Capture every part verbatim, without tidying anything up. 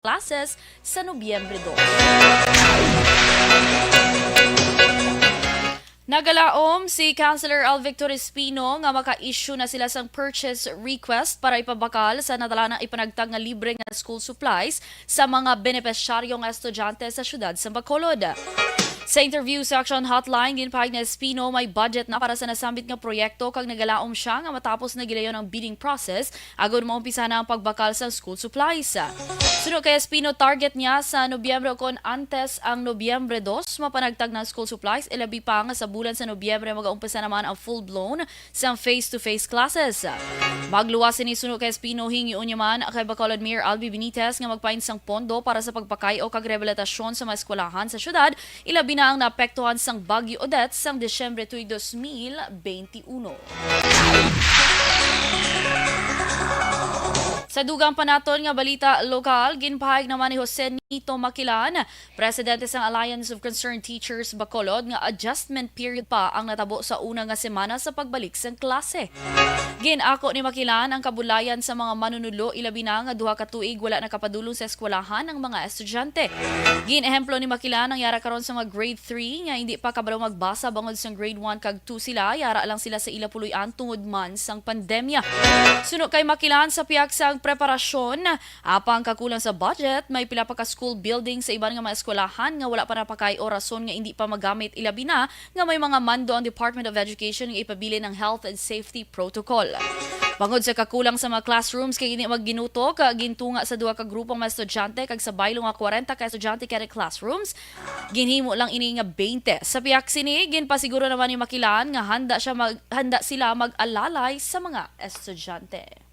classes sa Nobyembre dos. Nagalaom si Councilor Alvictor Espino nga maka-issue na sila sang purchase request para ipabakal sa nadala na ipanagtag nga libre nga school supplies sa mga benepisyaryo nga estudyante sa siyudad sa Bacolod. Sa interview sa Action Hotline, ginpahayag ni Espino may budget na para sa nasambit nga proyekto kag nagalaom siya nga matapos na gilayon ang bidding process agod maumpisa na ang pagbakal sa school supplies. Suno kay Espino, target niya sa Nobyembre o kon antes ang Nobyembre dos, mapanagtag na ang school supplies, ilabi pa nga sa bulan sa Nobyembre magaumpisa naman ang full-blown sang face-to-face classes. Magluwas sini, suno kay Espino, hingion niya man kay Bacolod Mayor Albi Benitez nga magpain sang pondo para sa pagpakayo kag rehabilitasyon sa mga eskwelahan sa syudad, ilabi na ang naapektuhan sang Bagyo Odette sang Disyembre tuig dos mil benti uno. Sa dugang pa naton nga balita lokal, ginpahayag naman ni Jose Nito Makilan, presidente sang Alliance of Concerned Teachers Bacolod, nga adjustment period pa ang natabo sa una nga semana sa pagbalik sang klase. Gin-ako ni Makilan ang kabudlayan sa mga manunudlo, ilabi na nga duha ka tuig wala nakapadulong sa eskwelahan ang mga estudyante. Gin-ehemplo ni Makilan ang yara karon sa mga grade three nga hindi pa kabalo magbasa bangod sang grade one kag two sila, yara lang sila sa ila puloy-an tungod man sang pandemya. Suno kay Makilan, sa pihak sang preparasyon, apang kakulang sa budget, may pila pa ka school building sa iban nga mga eskwelahan nga wala pa napakay o rason nga hindi pa magamit, ilabi na nga may mga mando ang Department of Education nga ipabilin ang health and safety protocol. Bangod sa kakulang sa mga classrooms kay hindi magginutok, gintunga sa duha ka grupo ang mga estudyante kag sa baylo nga kwarenta ka estudyante kada classrooms, ginhimo lang ini nga twenty. Sa pihak sini, ginpasiguro naman ni Makilan nga handa siya mag-, handa sila mag-alalay sa mga estudyante.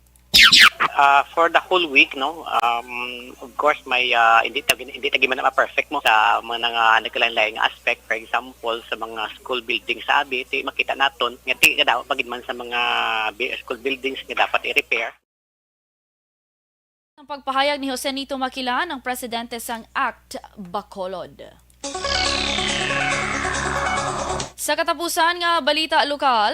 Uh, for the whole week, no, um, of course, may, uh, hindi ta hindi ta man ma-perfect mo sa mga nga nagkalain-lain nga aspect. For example, sa mga school building sa abi, ti makita naton nga ti kadaw pagid man sa mga bi- school buildings nga dapat i-repair. Ang pagpahayag ni Jose Nito Makilan, ang presidente sang act Bacolod. Sa katapusan nga balita lokal,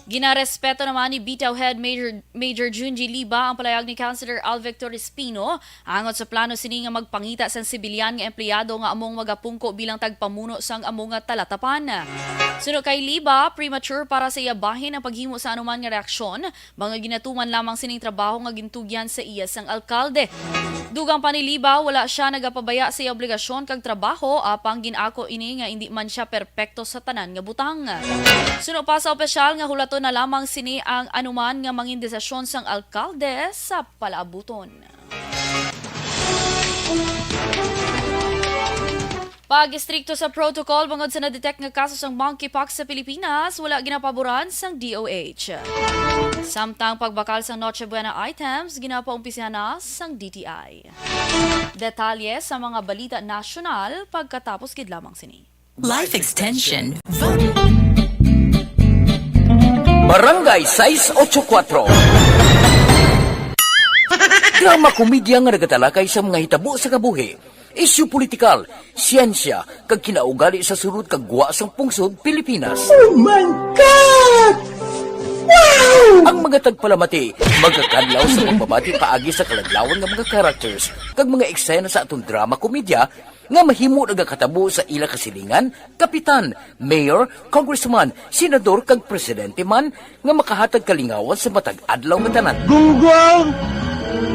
ginarespeto naman ni Bitaw Head Major, Major Junji Liba ang palayag ni Councilor Alvictor Espino angot sa plano sini nga magpangita sang sibilyan nga empleyado nga among magapungko bilang tagpamuno sang amo nga talatapan. Suno kay Liba, premature para sa iya bahin ang paghimo sa anuman nga reaksyon, mga ginatuman lamang sining trabaho nga gintugyan sa iya sang alkalde. Dugang pa ni Liba, wala siya nagapabaya sa iya obligasyon kag trabaho, apang gin-ako ini nga indi man siya perpekto sa tanan nga butang. Suno pa sa opisyal nga hulaton na lamang sini ang anuman nga mangin desisyon sang alkalde sa palaabuton. Pag-istrikto sa protocol bangod sa na-detect nga kaso sang monkeypox sa Pilipinas, wala ginapaboran sang D O H. Samtang pagbakal sang Noche Buena items, ginapaumpisa na sang D T I. Detalye sa mga balita nasyonal pagkatapos gid lamang sini. Life Extension. Barangay sais ocho kuatro. Drama komedya nga nagatalakay sa mga hitabo sa kabuhi, isyu politikal, siyensya, kag kinaugali sa sulod kag gwa sang pungsod Pilipinas. Oh my God! Wow! Ang mga tagpalamati magakadlaw sa pagbabati paagi sa kaladlawan nga mga characters kag mga eksena sa aton drama komedya nga mahimo nagakatabo sa ila kasilingan, kapitan, mayor, congressman, senador, kag presidente man nga makahatag kalingawan sa matag adlaw nga tanan. Gunggong!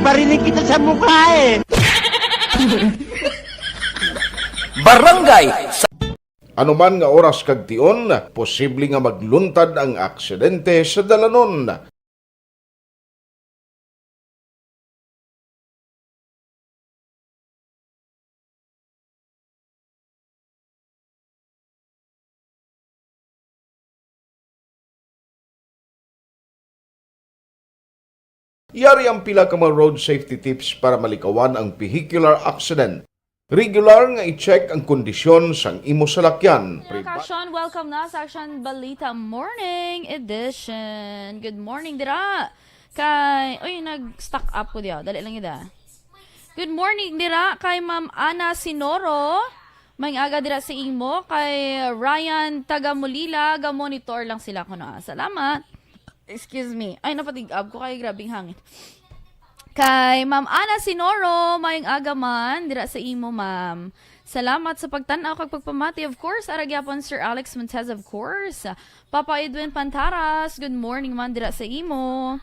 Barinig kita sa mukha eh! Barangay sa Anuman nga oras kag tion, posible nga magluntad ang aksidente sa dalanon. Yari ang pila ka mga road safety tips para malikawan ang vehicular accident. Regular nga i-check ang kondisyon sang imo salakyan. Privat- Action, welcome na sa Action Balita Morning Edition. Good morning, dira. Kay, uy, nag-stuck up ko diya. Dali lang ida. Good morning, dira. Kay Ma'am Ana Sinoro. May aga dira sa imo. Kay Ryan Tagamulila. Ga-monitor lang sila ko na. Salamat. Excuse me. Ay, napatig-ab ko kay grabing hangin. Kay Ma'am Ana Sinoro, maayong aga man dira sa imo, ma'am. Salamat sa pagtan-aw kag pagpamati. Of course, ara gyapon Sir Alex Montez, of course. Papa Edwin Pantaras, good morning man dira sa imo.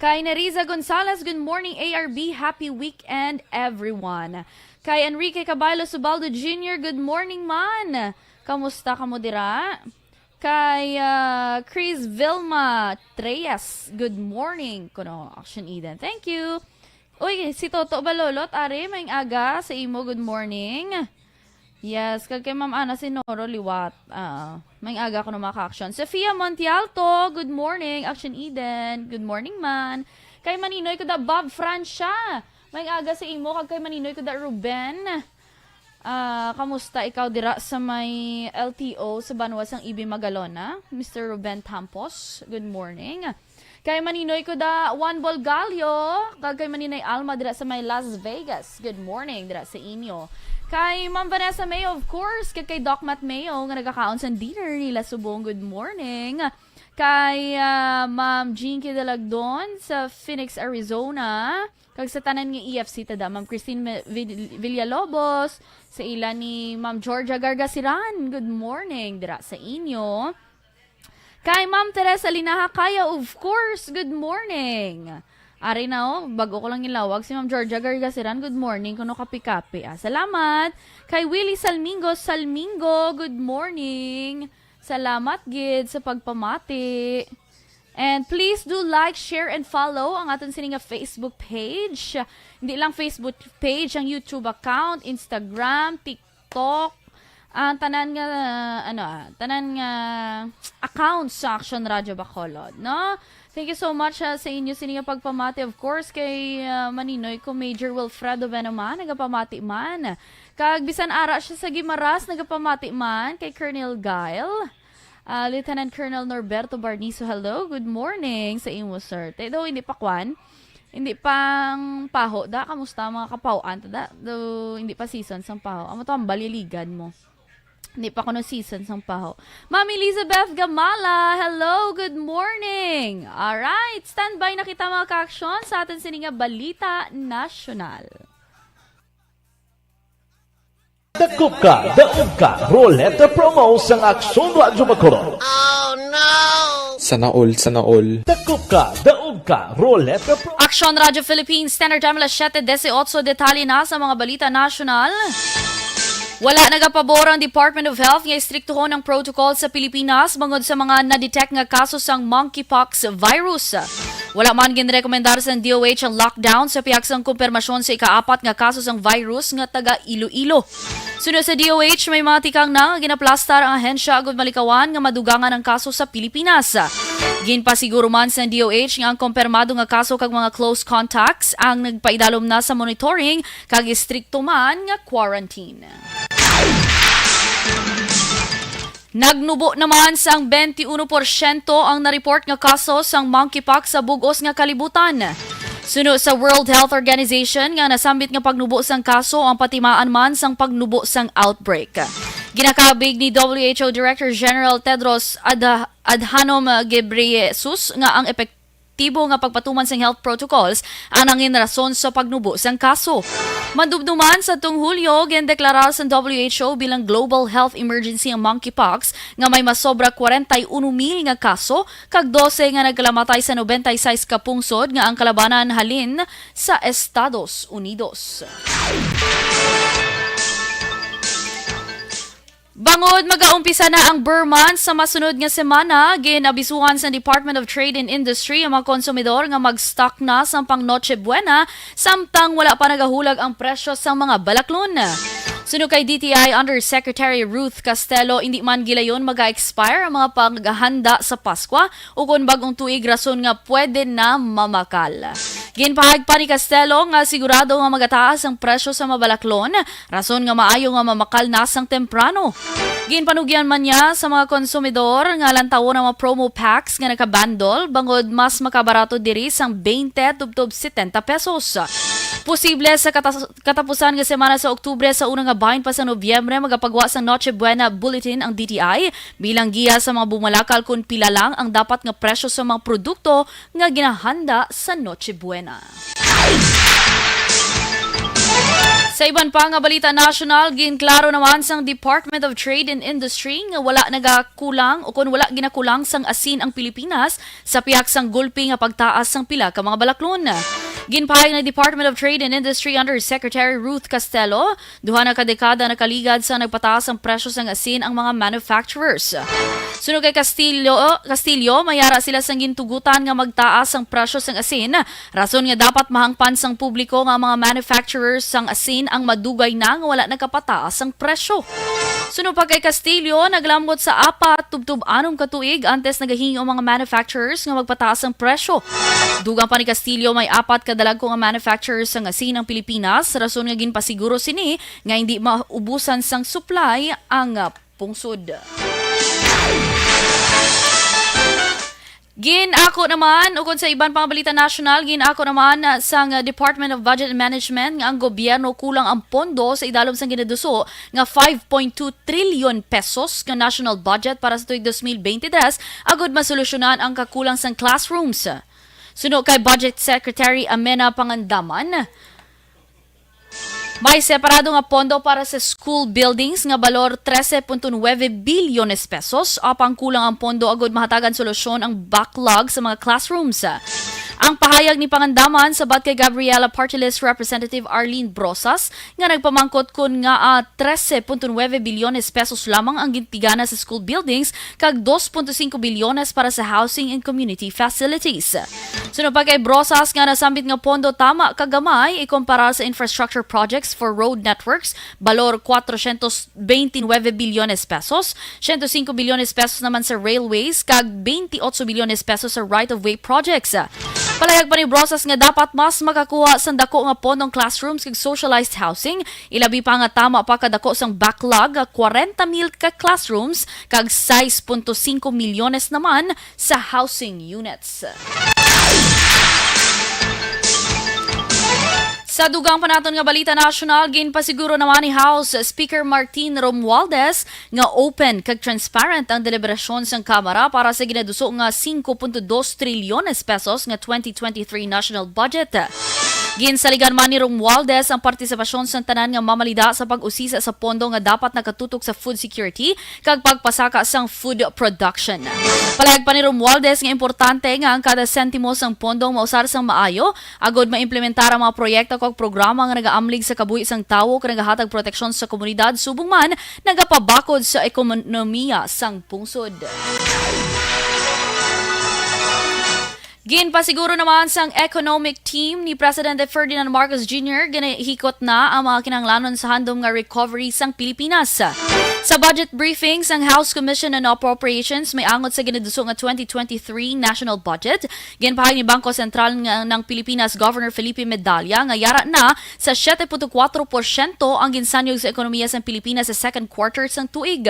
Kay Neriza Gonzalez, good morning, A R B. Happy weekend, everyone. Kay Enrique Caballo Subaldo Junior, good morning man. Kamusta kamo dira? Kay, ah, Chris Vilma Treyes, good morning kuno, Action Eden. Thank you. Uy, si Toto ba, Lolot? Ari, maayong aga sa imo, good morning. Yes, kag kay Ma'am Ana Sinoro liwat. Ah, maayong aga kuno, mga ka-action. Sofia Montialto, good morning, Action Eden. Good morning man. Kay Maninoy ko da, Bob Francia. Maayong aga sa imo, kag kay Maninoy ko da, Ruben. Ah, kamusta ikaw dira sa may L T O sa banwa sang Ibi Magalona, Mister Ruben Tampos? Good morning. Kay Maninoy ko da, Juan Bolgallo, kag kay Maninoy Alma dira sa may Las Vegas. Good morning dira sa inyo. Kay Ma'am Vanessa Mayo, of course, kag kay Doc Matt Mayo nga nagakaon sa dinner nila subong. Good morning. Kay, ah, Ma'am Jinky Dalagdon sa Phoenix, Arizona. Kag sa tanan nga E F C tada, Ma'am Christine Me-, Vil-, Villalobos, sa ila ni Ma'am Georgia Gargasiran, good morning dira sa inyo. Kay Ma'am Teresa Linaha Kaya, of course, good morning. Ari na, oh, bago ko lang ilawag si Ma'am Georgia Gargasiran, good morning kuno, kapi-kapi, ah. Salamat. Kay Willie Salmingo, Salmingo, good morning. Salamat gid sa pagpamati. And please do like, share, and follow ang aton sini nga Facebook page. Hindi lang Facebook page, ang YouTube account, Instagram, TikTok, ang tanan nga, ano, ah, tanan nga accounts sa Action Radio Bacolod, no? Thank you so much, ah, sa inyo sini nga pagpamati. Of course, kay, ah, Maninoy ko, Major Wilfredo Benaman, nagapamati man. Kag bisan ara siya sa Guimaras, nagapamati man kay Colonel Guile. Ah, Lieutenant Colonel Norberto Barnizo, hello, good morning sa imo, sir. Te, daw, hindi pa kwan? Hindi pang paho, da? Kamusta ang mga kapahuan, ta, da? Daw, hindi pa season sang paho. Amo to ang baliligan mo. Hindi pa kuno season sang paho. Ma'am Elizabeth Gamala, hello, good morning. Alright, standby na kita, mga ka-aksyon, sa aton sini nga balita nasyonal. Dakop ka, daog ka, Roleta Promo sang Aksyon Radyo Bacolod. Oh, no! Sana all, sana all. Dakop ka, daog ka, Roleta Promo. Aksyon Radyo Philippines, Standard Time, alas siyete dieciocho, detalye na sa mga balita nasyonal. Wala nagapabor ang Department of Health nga istriktuhon ang protocol sa Pilipinas bangod sa mga na-detect nga kaso sang monkeypox virus. Wala man ginrekomendar sang D O H ang lockdown sa pihak sang kumpirmasyon sa ikaapat nga kaso sang virus nga taga Iloilo. Suno sa D O H, may mga tikang na nga ginaplastar ang ahensya agud malikawan nga madugangan ang kaso sa Pilipinas. Ginpasiguro man sang D O H nga ang kumpirmado nga kaso kag mga close contacts ang nagpaidalom na sa monitoring kag istrikto man nga quarantine. Nagnubo naman sang twenty-one porsyento ang na-report nga kaso sang monkeypox sa bug-os nga kalibutan. Suno sa World Health Organization, nga nasambit nga pagnubo sang kaso ang patimaan man sang pagnubo sang outbreak. Ginakabig ni W H O Director General Tedros Adha-, Adhanom Ghebreyesus nga ang epektibo nga pagpatuman sang health protocols ang nangin rason sa pagnubo sang kaso. Madumduman sa tong Hulyo, gindeklarar sa W H O bilang global health emergency ang monkeypox nga may masobra kwarenta y uno mil nga kaso kag dose nga nagkalamatay sa nobenta y seis ka pungsod nga ang kalabanan halin sa Estados Unidos. Bangod magaumpisa na ang Burr month sa masunod nga semana, gin-abisuhan sa Department of Trade and Industry ang mga konsumidor nga mag-stock na sang pang Noche Buena samtang wala pa nagahulag ang presyo sang mga balaklon. Suno kay D T I Undersecretary Ruth Castelo, indi man gilayon maga-expire ang mga paghanda sa Paskwa ukon bag-ong tuig, rason nga pwede na mamakal. Ginpahayag pa ni Castelo nga sigurado nga magataas ang presyo sa mga balaklon, rason nga maayo nga mamakal na sang temprano. Ginpanugyan man niya sa mga konsumidor nga lantawon ang mga promo packs nga naka-bundle bangod mas makabarato diri sang twenty tubtob setenta pesos. Posible sa katas- katapusan nga semana sa Oktubre, sa una nga bahin pa sa Nobyembre, magapagwa sang Noche Buena Bulletin ang D T I bilang giya sa mga bumalakal kon pila lang ang dapat nga presyo sa mga produkto nga ginahanda sa Noche Buena. Sa iban pa nga balita nasyonal, ginklaro naman sang Department of Trade and Industry nga wala nagakulang o kon wala ginakulang sang asin ang Pilipinas sa pihak sang gulpi nga pagtaas sang pila ka mga balaklon. Ginpahayag ni Department of Trade and Industry Undersecretary Ruth Castelo, duha na ka dekada nakaligad sa nagpataas ang presyo sang asin ang mga manufacturers. Suno kay Castillo, Castillo, mayara sila sang gintugutan nga magtaas ang presyo sang asin, rason nga dapat mahangpan sang publiko nga ang mga manufacturers sang asin ang madugay na nga wala nagapataas ang presyo. Suno pa kay Castillo, naglambot sa apat tubtob anom ka tuig antes nagahingi ang mga manufacturers nga magpataas ang presyo. Dugang pa ni Castillo, may apat ka dalagko nga manufacturers sang asin ang Pilipinas, rason nga ginpasiguro sini nga hindi maubusan sang supply ang, ah, pungsod. Gin-ako naman, ukon sa iban pang balita nasyonal, gin-ako naman, ah, sang, ah, Department of Budget and Management nga ang gobyerno kulang ang pondo sa idalom sang ginaduso nga five point two trillion pesos nga national budget para sa tuig dos mil bente tres agud masolusyonan ang kakulang sang classrooms. Suno kay Budget Secretary Amena Pangandaman, may separado nga pondo para sa school buildings nga balor trese punto nuebe bilyones pesos, apang kulang ang pondo agud mahatagan solusyon ang backlog sa mga classrooms. Ang pahayag ni Pangandaman sabat kay Gabriela Party List Representative Arlene Brosas nga nagpamangkot kon ngaa trese punto nuebe bilyones pesos lamang ang gintigana sa school buildings kag dos punto singko bilyones para sa housing and community facilities. Suno pa kay Brosas nga nasambit nga pondo tama ka gamay ikumpara sa infrastructure projects for road networks, balor cuatrocientos veintinueve bilyones pesos, ciento cinco bilyones pesos naman sa railways, kag veintiocho bilyones pesos sa right-of-way projects. Palayag pa ni Brosas nga dapat mas makakuha sang dako nga pondong classrooms kag socialized housing, ilabi pa nga tama pa kadako sang backlog nga kwarenta mil ka classrooms kag sais punto singko milyones naman sa housing units. Sa dugang pa naton nga balita nasyonal, ginpasiguro naman ni House Speaker Martin Romualdez nga open kag transparent ang deliberasyon sang Kamara para sa ginaduso nga singko punto dos trilyones pesos nga twenty twenty-three national budget. Ginsaligan man ni Romualdez ang partisipasyon sang tanan nga mamalida sa pag-usisa sa pondo nga dapat nakatutok sa food security kag pagpasaka sang food production. Palayag pa ni Romualdez nga importante nga ang kada sentimo sang pondo mausar sang maayo agud maimplementar ang mga proyekto kag programa nga nagaamlig sa kabuhi sang tawo kag nagahatag proteksyon sa komunidad subong man nagapabakod sa ekonomiya sang pungsod. Ginpasiguro naman sang economic team ni Presidente Ferdinand Marcos Junior ginahikot na ang mga kinahanglanon sa handom nga recovery sang Pilipinas. Sa budget briefing sang House Commission on Appropriations may angot sa ginaduso nga twenty twenty-three national budget, ginpahayag ni Bangko Sentral nga ng Pilipinas Governor Felipe Medalla nga yara na sa siete punto kuwatro porsyento ang ginsanyog sa ekonomiya sang Pilipinas sa second quarter sang tuig.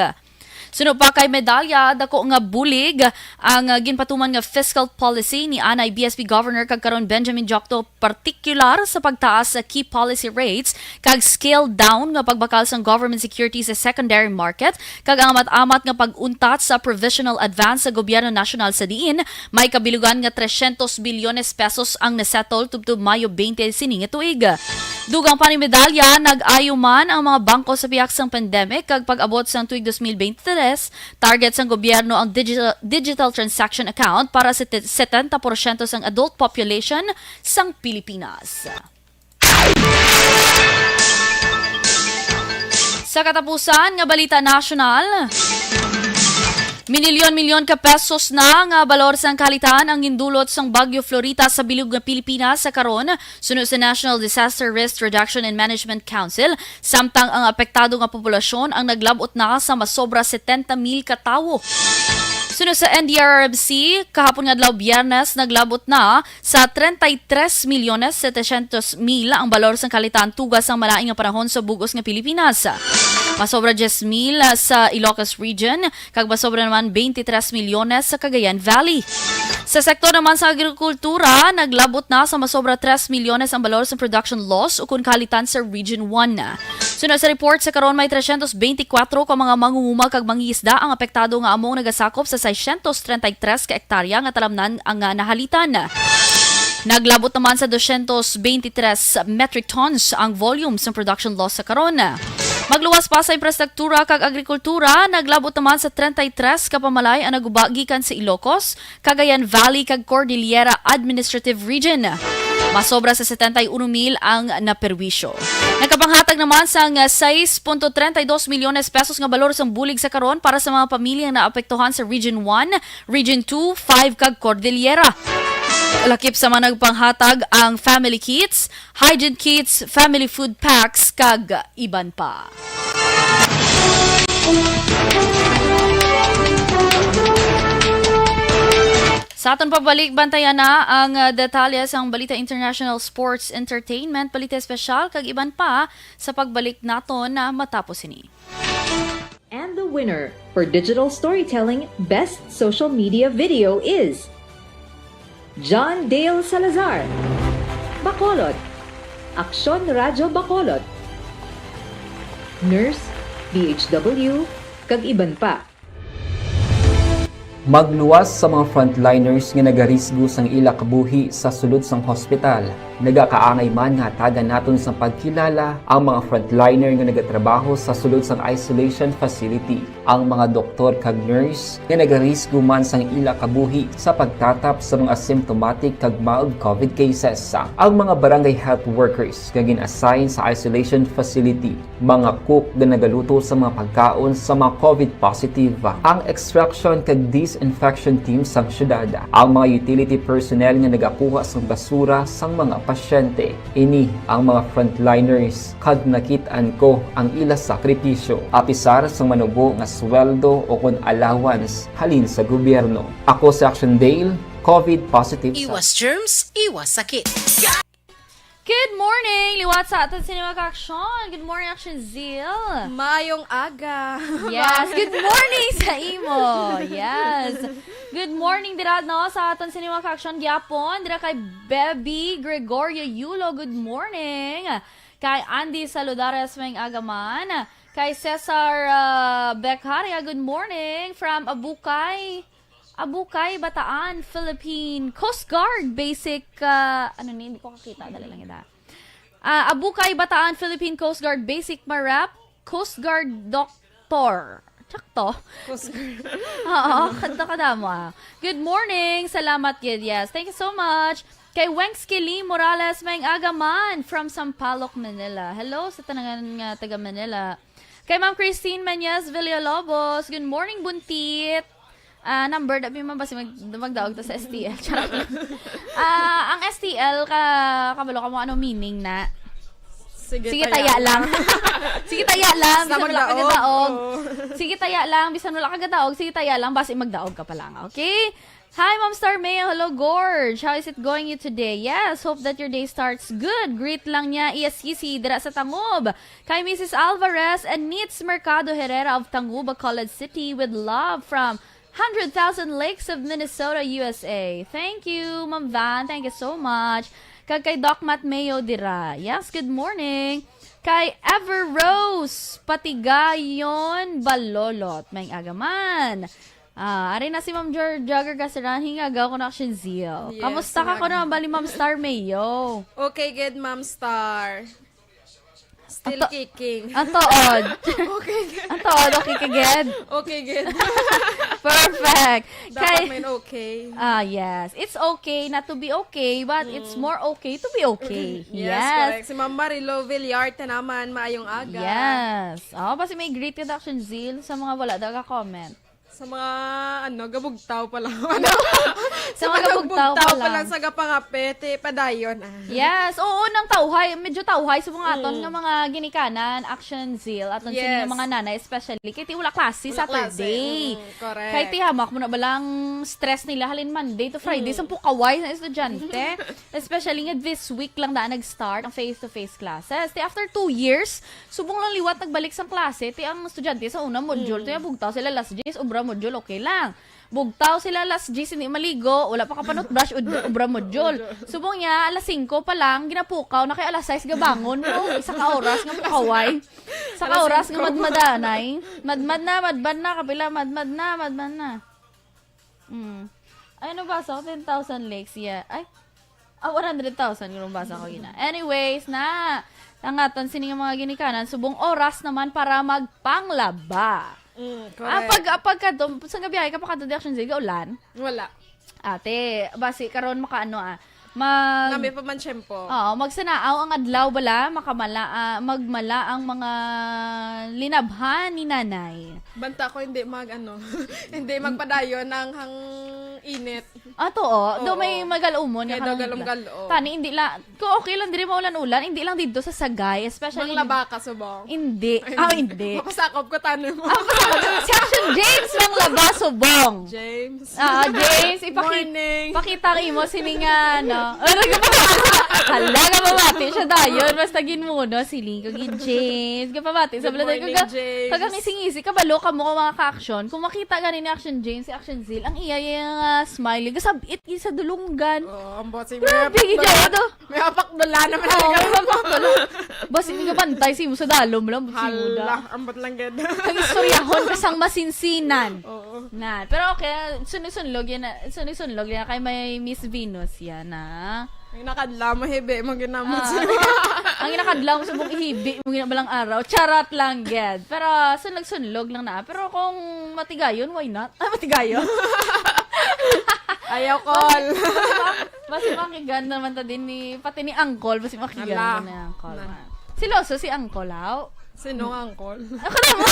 Suno pa kay Medalla, dako nga bulig ang, ah, ginpatuman nga fiscal policy ni anay B S P Governor kag karon Benjamin Jokto, partikular sa pagtaas sa key policy rates kag scale down nga pagbakal sang government securities sa secondary market kag ang amat-amat nga pag-untat sa provisional advance sa gobyerno nasyonal sa diin may kabilugan nga trescientos bilyones pesos ang nasettle tubtob Mayo twenty sini nga tuig. Dugang pa ni Medalla, nag-ayo man ang mga bangko sa pihak sang pandemic kag pag-abot sang tuig dos mil bente tres, target sang gobyerno ang digital, digital transaction account para sa te-, setenta porsyento sang adult population sang Pilipinas. Sa katapusan nga balita nasyonal, minilyon-milyon ka pesos na nga balor sang kahalitan ang gindulot sang Bagyo Florita sa bilog nga Pilipinas sa karon, suno sa National Disaster Risk Reduction and Management Council, samtang ang apektado nga populasyon ang naglab-ot na sa masobra setenta mil ka tawo. Suno sa N D R R M C, kahapon nga adlaw Biyernes, naglab-ot na sa treinta y tres milyones setecientos mil ang balor sang kahalitan tuga sang malain nga panahon sa bug-os nga Pilipinas. Masobra diyes mil sa Ilocos Region, kag masobra naman twenty-three milyones sa Cagayan Valley. Sa sektor naman sa agrikultura, naglabot na sa masobra three milyones ang balor sa production loss ukon kahalitan sa Region one. Sunod sa report, sa karon may tresyentos benti kwatro ka mga mangunguma kag mangingisda ang apektado nga among nagasakop sa seiscientos treinta y tres ka hektarya nga talamnan ang, ah, nahalitan. Naglabot naman sa dosyentos benti tres metric tons ang volume sang production loss sa karon. Magluwas pa sa infrastruktura kag agrikultura, naglabot naman sa treinta y tres ka pamalay ang naguba gikan sa Ilocos, Cagayan Valley kag Cordillera Administrative Region. Masobra sa setenta y uno mil ang naperwisyo. Nagkapanghatag naman sang sais punto treinta y dos milyones pesos nga balor sang bulig sa karon para sa mga pamilya nga naapektuhan sa Region one, Region two, five kag Cordillera. Lakip sa mga nagpanghatag ang family kits, hygiene kits, family food packs, kag iban pa. Sa aton pagbalik, bantayan na ang, uh, detalye sang balita international, sports, entertainment, balita espesyal, kag iban pa sa pagbalik naton na matapos ini. And the winner for digital storytelling best social media video is John Dale Salazar, Bacolod, Aksyon Radyo Bacolod, Nurse, D H W, kag iban pa. Magluwas sa mga frontliners nga nagarisgo sang ila kabuhi sa sulod sang hospital. Nagakaangay man nga hatagan naton sang pagkilala ang mga frontliner nga nagatrabaho sa sulod sang isolation facility, ang mga doktor kag nurse nga nagarisgo man sang ila kabuhi sa pagtatap sa mga asymptomatic kag mild covid cases, ang mga barangay health workers nga gin-assign sa isolation facility, mga cook nga nagaluto sa mga pagkaon sa mga covid positive, ang extraction kag disinfection team sang syudad, ang mga utility personnel nga nagakuha sang basura sang mga pasyente. Ini ang mga frontliners, kag nakit-an ko ang ila sakripisyo, apisar sang manubo nga sweldo o kon allowance halin sa gobyerno. Ako si Action Dale, covid positive sa Iwas germs, iwas sakit. Good morning! Liwat sa aton sini mga ka-aksyon. Good morning, Action Zeal. Maayong aga. Yes, good morning sa imo. Yes. Good morning dira, no, sa aton sini mga ka-aksyon gyapon. Dira kay Bebby Gregorio Yulo, good morning. Kay Andy Saludares, maayong aga man. Kay Cesar, ah, Becaria, good morning. From Abukay, Abukay, Bataan, Philippine Coast Guard Basic, ah, ano ni? Hindi ko kakita. Dali lang, ida. Ah, Abukay, Bataan, Philippine Coast Guard Basic Marap, Coast Guard Doctor. Sakto. Coast Guard. Oo, kadto ka damo, ah. Good morning. Salamat gid. Yes. Thank you so much. Kay Wenx Kili Morales, maayong aga man from Sampaloc, Manila. Hello sa tanan nga taga Manila. Kay Ma'am Christine Menyes Villalobos, good morning, Buntit. Ah, number, dabi man basi mag-, magdaog ta sa S T L. Charot. Ah, ang S T L, ka, kabalo ka mo ano meaning na? Sige, Sige, taya taya lang. lang. Sige, taya lang. Basta Bisan wala ka magdaog. gadaog. Oo. Sige, taya lang. Bisan wala ka gadaog, sige, taya lang. Basi magdaog ka pa lang. Okay? Hi, Ma'am Star Mayo. Hello, Gorge. How is it going you today? Yes, hope that your day starts good. Greet lang niya, E S C C, dira sa Tangub. Kay Missus Alvarez and Nits Mercado Herrera of Tangub, Bacolod City, with love from Hundred Thousand Lakes of Minnesota, U S A. Thank you, Ma'am Van. Thank you so much. Kag kay Doc Matt Mayo dira. Yes, good morning. Kay Ever Rose Patigayon Balolot. Maayong aga man. Ah, ari na si Ma'am Jor-, Jogger Gaseran, hingaga ko na Action Zeal. Yes, Kamusta ka mga ko na, bali, Ma'am Star Mayo? Okay, good, Ma'am Star. Still Ato-, kicking. Ang tuod. Okay, good. Ang tuod, okay ka, gid? Okay, good. Perfect. Dapat Kay may okay. Ah, yes. It's okay not to be okay, but it's Mm. more okay to be okay. Yes, Yes. correct. Si Ma'am Marilo Villarte naman, maayong aga. Yes. Oh, basi may greet ka, Action Zeal, sa mga wala daw ka-comment. Sa mga, ano, gabugtaw pa lang. Sa mga gabugtaw pa lang. Sa gapangape, ti padayon, ah. Yes, oo, nang tawhay, medyo tawhay sa mga aton nga mga ginikanan, Action Zeal, aton sini nga mga nanay, especially kay ti wala klase Saturday. Mm, correct. Kay ti hamak mo na balang stress nila halin Monday to Friday, sa pukaway na estudyante. Especially nga this week lang na nag-start ang face-to-face classes. Ti after two years, subong lang liwat nagbalik sang klase, ti ang estudyante sa una module, ti bugtaw sila alas diyes, obra module, okay lang. Bugtaw sila alas diyes, hindi maligo, wala pa kapanot brush, ud-, obra module. Subong niya, alas singko pa lang, ginapukaw na kay alas sais gabangon mo. Isa ka oras nga pukaway. Isa ka oras nga madmadanay. Madmad na, madmad na, kapila, madmad na, madmad na. Mm. Ay, ano ba? So, ten thousand likes, yeah. Ay, ah, one hundred thousand, yung basa ko gina. Anyways, na, ang aton sini nga mga ginikanan, subong oras naman para magpanglaba. Mm, ah, correct. Pag, ah, pagkadto, sa gabi ay, kapakadto di action, sige, ulan. Wala. Ate, basi, karon makaano, ah, mag Nami pa man tiyempo. Oo, magsanaaw ang adlaw bala, makamala, ah, magmala ang mga linabhan ni nanay. Banta ko hindi mag, ano, hindi magpadayon ang hang init. Ato, oh. Do may Oo. Magalumon nga Kaya kanang daw galumgal-o. Tani, hindi lang, kung okay lang, diri maulan-ulan, hindi lang dito sa Sagay, especially Manglaba ka, subong. Hindi. Ay, Ah, hindi. Mapasakop ko, tani mo. Ah, mapasakop. Si Action James, manglaba, subong. James. Ah, James, ipaki-, Morning. Pakita ang imo, sini nga, no? Ano ka pa? Hala, nga mamati siya dayon. Basta ginmuno, siling ko, gid, James. Gapamati sa Good balay ko, morning, ga-, James. Kagang ising-ising, kabalo ka mo, mga ka-action. Kung makita gani ni Action James, si Action Zil, ang iya, iya nga smiley, gasabit, iya sa dulunggan. Oo, ang bossing. Grabe, May gid, hapak-, ano? May hapak-dula naman Oo, ang may hapak-dula. Basi, hindi ka bantay, simo sa dalom lang, simo Hala, da. Ambot lang, gid. Ang istoryahon ka sang masinsinan. Oo. Na, pero okay, sunod-sunlog yan na, sunod-sunlog yan kay may Miss Venus yan na. Ang nakadla, mahibi, mo ginamot Ah, sa ang nakadla mo sa mong ihibi, mo ginabalang araw. Charot lang, gid. Pero sunlog-sunlog lang na. Pero kung matigayon, why not? Ay, matigayon. Ayaw, call. Basi, basi makigan naman ta din ni, pati ni Uncle, basi makigan Ala. Naman ni Uncle, Na. Man. Siloso si Uncle, haw? Sino ang uncle? Ako na mo.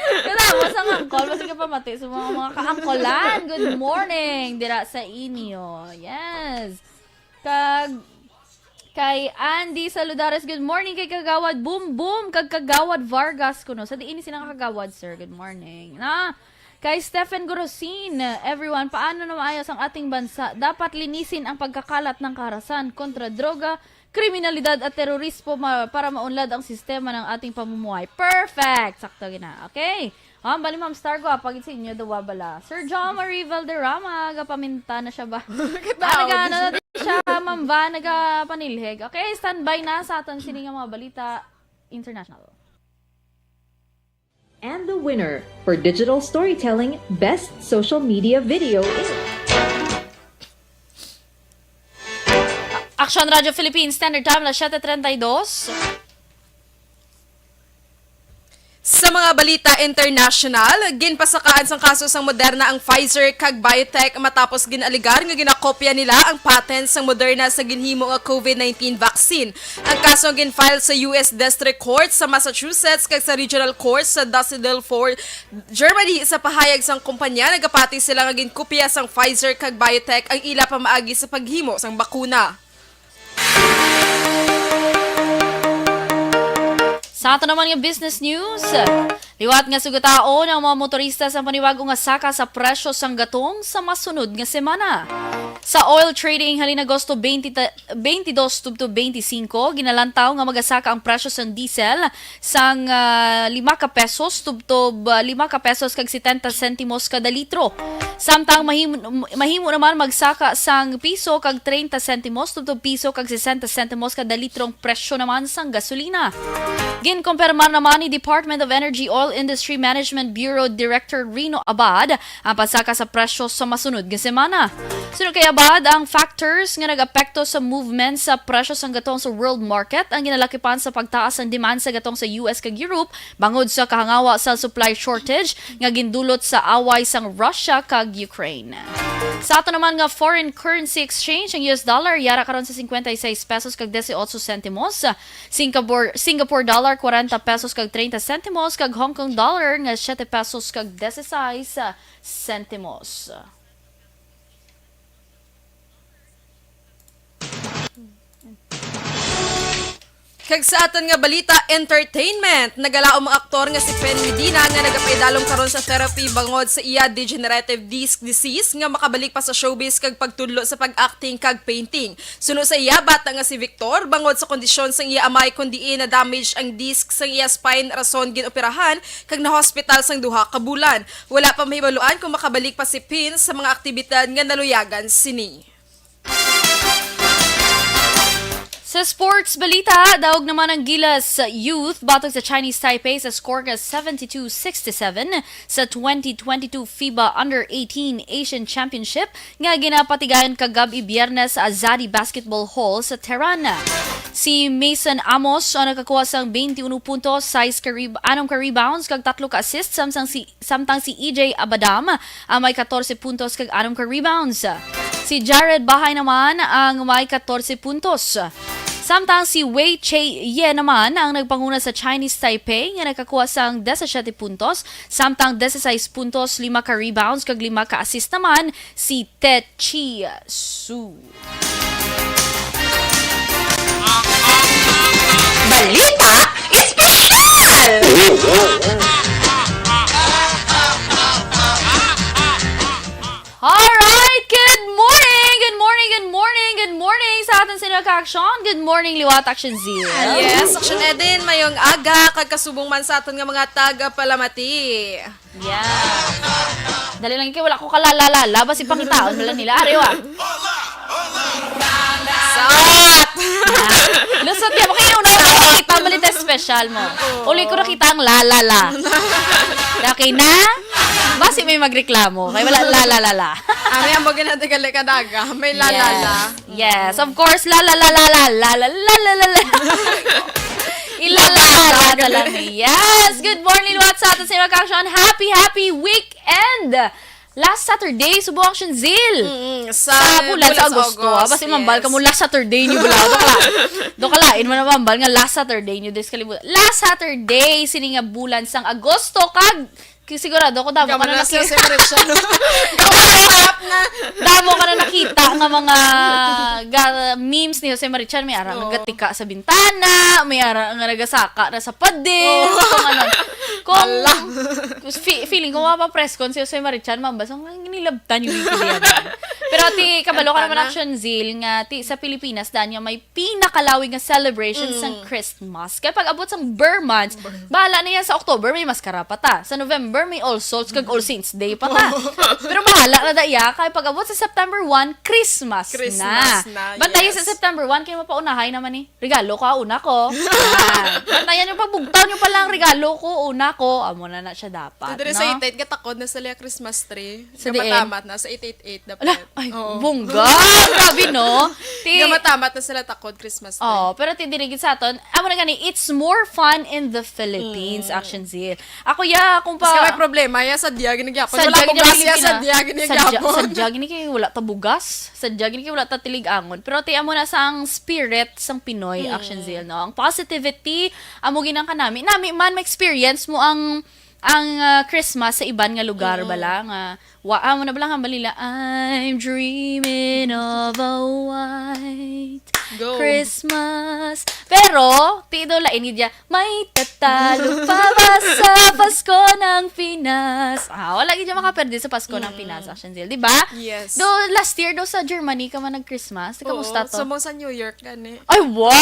Kailangan mo sa uncle, basi ka pamati sa mga, mga ka-angkolan. Good morning, dira sa inyo. Yes. Kag, kay Andy Saludares, good morning kay Kagawad Boom Boom, kag Kagawad Vargas kuno. Sa diin ni sila nga Kagawad, sir? Good morning. Na, kay Stephen Gorosin, everyone, paano na maayos ang ating bansa? Dapat linisin ang pagkakalat ng kaharasan kontra droga, kriminalidad at terorismo ma-, para maunlad ang sistema ng ating pamumuhay. Perfect! Sakto gina. Okay. Ah, bali, Ma'am Star, gwapa gid sa inyo, duwa bala. Sir John Marie Valderrama, gapaminta na siya ba? Kita Ah, nag-, ako. Ano na din siya, Ma'am Van, nagapanilhig. Okay, standby na sa aton sini nga mga balita international. And the winner for digital storytelling, best social media video is Action Radio Philippines Standard Time, alas siyete treinta y dos. Sa mga balita international, ginpasakaan sang kaso sang Moderna ang Pfizer kag BioNTech matapos gin-alegar nga ginakopya nila ang patent sang Moderna sa ginhimo nga COVID nineteen vaccine. Ang kaso ang gin-file sa U S District Court sa Massachusetts kag sa Regional Court sa Düsseldorf, Germany. Sa pahayag sang kumpanya, nagapati sila nga ginkopya sang Pfizer kag BioNTech ang ila pamaagi sa paghimo sang bakuna. Sa ato naman nga business news, liwat nga sugataon ang mga motorista sa panibago nga saka sa presyo sang gatong sa masunod nga semana. Sa oil trading, halin Agosto twenty, twenty-two tubtob twenty-five, ginalantaw nga magasaka ang presyo sang diesel sang, ah, lima ka pesos tubtob, ah, lima ka pesos kag setenta sentimos kada litro. Samtang mahimo, mahimo naman magsaka sang piso kag treinta sentimos tubtob piso kag sesenta sentimos kada litrong presyo naman sang gasolina. Ginkumpirmar naman ni Department of Energy Oil Industry Management Bureau Director Rino Abad ang pagsaka sa presyo sa masunod nga semana. Sunod kay Bad ang factors nga nag-apekto sa movement sa presyo sang gatong sa world market, ang ginalakipan sa pagtaas sang demand sa gatong sa U S kag Europe bangod sa kahangawa sa supply shortage nga gindulot sa away sang Russia kag Ukraine. Sa ato naman nga foreign currency exchange, ang U S dollar yara karon sa cincuenta y seis pesos kag dieciocho centimos, Singapore, Singapore dollar, kwarenta pesos kag treinta sentimos, kag Hong Kong dollar nga siete pesos kag dieciséis sentimos. Kag sa aton nga balita, entertainment, nagalaom ang aktor nga si Pen Medina nga nagapaidalom karon sa therapy bangod sa iya degenerative disc disease nga makabalik pa sa showbiz kag pagtudlo sa pag-acting kag painting. Suno sa iya bata nga si Victor, bangod sa kondisyon sang iya amay, kun diin na-damage ang disc sang iya spine, rason gin-operahan kag na-hospital sang duha ka bulan. Wala pa mahibaluan kung makabalik pa si Pen sa mga aktibidad nga naluyagan sini. Sa sports balita, daog naman ang Gilas Youth batok sa Chinese Taipei sa score nga seventy-two sixty-seven sa twenty twenty-two FIBA Under eighteen Asian Championship nga ginapatigayon kagab-i Biyernes sa Azadi Basketball Hall sa Tehran. Si Mason Amos ang nakakuha sang twenty-one puntos, sais ka reb-, anom ka rebounds, kag tatlo ka assists, samtang si, samtang si E J Abadam ang may katorse puntos kag anom ka rebounds. Si Jared Bahay naman ang may katorse puntos. Samtang si Wei Cheye naman ang nagpanguna sa Chinese Taipei nga nakakuha sang disisiete puntos, samtang disisais puntos, lima ka rebounds kag lima ka assist naman si Te Chi Su. Balita Espesyal! Alright! Good morning! Good morning! Good morning! Good morning sa aton sa inyo ka-aksyon. Good morning, liwat, Action Zero. Yes, Action Eden, mayong aga, kag kasubong man sa aton nga mga tagapalamati. Yeah. Dali lang kay wala ko kalalala. Basi pangitaon mo lang nila. Ari, wa. Sat! Lusot niya. Makikita mo lang ito special mo. Uli ko nakita ang lalala. Okay na? Basi may magreklamo. Kay wala lalala. Ano yung bagay natin kalikadaga? May lalala. Yes. Yes, of course, la la la la la la la la la la la. Ilala la la la. Yes, good morning, what's up? Sa mga ka-aksyon, happy, happy weekend! Last Saturday, Subo Action Zeal. Mm, sa Sa bulan sa bulan sa Agosto, ah. August, Basta mambal ka yes. mo last Saturday niyo, bala. Do ka la-, do ka lain man ang mambal nga last Saturday niyo, dis kalibutan. Last Saturday, sini nga bulan sang Agosto, kag Ki-, sigurado ko, damo ka Gama na na siya naki-, si Marichar. Gama na sa app na. Damo ka na nakita nga mga ga-, memes ni Jose Marichar. May ara nga Oo. gatika sa bintana, may ara nga nagasaka na sa pader, Oo. kung ano. Kung Hala. fe-, feeling ko, mapapress con si Jose Marichar, mambas ang nilabtan yung video niya. Pero ti, kabalo ka Ang naman, tana. Action Zeal, nga ti, sa Pilipinas, daan niya may pinakalawig nga celebration Mm. sang Christmas. Kay pag abot sang Ber months, Ber. bahala na yan sa October, may maskara pa ta. Sa November, may All Souls kag All Saints Day pa ta. Pero bahala na da iya, kay pag abot sa September one, Christmas Christmas na. na, Bantayan sa yes. September one, kay mapaunahay naman ni. Regalo ko, una ko. Ah, bantayan niyo pa, bugtaw niyo pa lang, regalo ko, una ko. Amo na na siya dapat, Dito no? sa itit, gatakod na sa liya Christmas tree. Sa diin? Gamatamat na sa eight eight eight dapat. Ala, ay, Oo. bongga. Grabe, no? Ti- Gamatamat na sila takod Christmas tree. Oo, pero ti diri gid sa aton, amo na gani, it's more fun in the Philippines, Mm. Action Zeal. Ako, ya, kung Mas pa- ka may problema, ya, sa diya ginagyapon. Sa Wala diya ko gas, ya, sa ginagyapon. diya Sa diya, ginagyapon. sa diya gini kay wala ta bugas. Sa diya gini kay wala ta tilig-angon. Pero ti amo na sang spirit sang Pinoy, Mm. Action Zeal, no? Ang positivity, amo ginang kanami. Nami man, ma-experience mo ang ang, ah, Christmas sa iban nga lugar Mm. bala nga, wa-, amo na bala nga balila, "I'm dreaming of a white Go. Christmas." Pero, ti do lain gid ya, "May tatalo pa ba sa Pasko ng Pinas?" Ah, wala gid ya makaperde sa Pasko ng Mm. Pinas, Action Zeal, di ba? Yes. Do last year do sa Germany ka man nag-Christmas? Di, Oo, kamusta to? Sa mo sa New York gani. Ay, wow!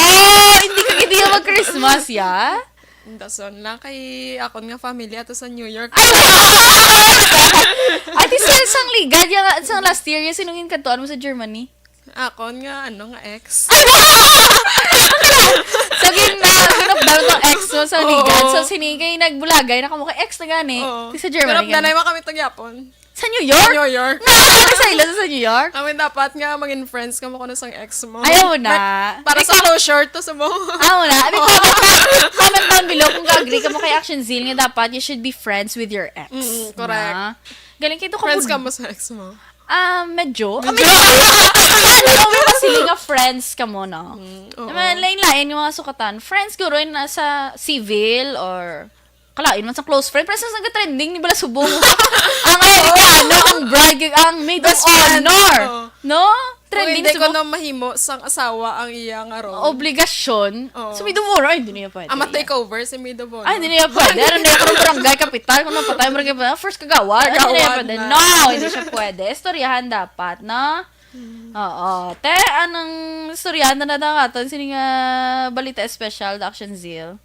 Hindi ka gid ya mag-Christmas, ya? Dason lang kay akon nga family ato sa New York. Ay, wow! Ate, sa isang ligad, yung, sa last year, yung sinungin kantuan mo sa Germany? Akon nga, ano, nga ex. Ay, wow! Sabi na, pinapdaan ng ex mo sa Oo. ligad. So, sinigay, nagbulagay na kamo kay ex na gani. Oo. Di sa Germany Pero gani. danay man kami tagyapon. Sa New York? New York. Nga, ano sa ila sa New York? Amin dapat nga maging friends ka mo kuno sang ex mo. Ayaw na. May, para sa closure to sa mo. Ayaw na. May comment, comment down below kung ka-agree ka mo kay Action Zeal nga dapat you should be friends with your ex. Mm, correct. Na. Galing kayo ka. Friends ka mo sa ex mo? Ah, medyo. Medyo. Ah, may, ano, may masiling nga friends ka mo, no? Mm, oo. Naman, lain-lain yung mga sukatan. Friends, guro, yung nasa civil or kalain man sa close friend, pero sa nag-trending ni bala subong. Ang Amerikano, ang bride, ang maid of honor. Oo. No? Trending hindi ko na mahimo sang asawa ang iya nga role. Obligasyon. Oo. So, maid of honor, ay, hindi niya pwede. Ama take over si maid of honor. Ay, hindi niya pwede. Ano niya, kung barangay kapitan, kung napatay, barangay kapitan, first kagawad. Hindi niya pwede. No, hindi siya pwede. Istoryahan dapat, no? Oo. Te, anong istoryahan na natin nga aton? Sini nga balita special, the Action Zeal?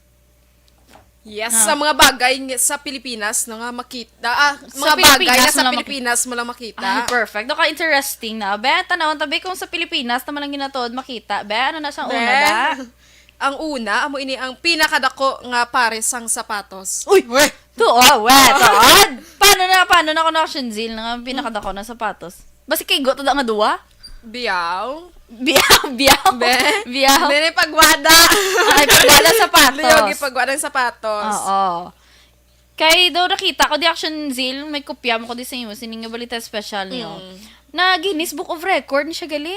Yes, sa mga bagay ng, sa Pilipinas, no, nga makita. Ah, mga bagay nga sa Pilipinas mo lang makita. Ay, perfect. Doka interesting na. Be, tanawon ta, be, kung sa Pilipinas naman lang ginatuod makita. Be, ano na sa una, be? Ang una, amo ini ang pinakadako nga pares sang sapatos. Uy! Weh! Tuod, weh, tuod. Paano na, paano na kung Action Zeal na nga pinakadako na sapatos? Basi kay go to da nga duwa? Biyaw. Biyaw, biyaw. Be? Biyaw. Be, may pagwada. Ay, pagwada sapatos. Liyog, ipagwada ang sapatos. Oo. Kay daw nakita ko di Action Zeal, may kopya mo ko di sa imo, sining nga balita special niyo. Mm. Na Guinness Book of Record ni siya gali.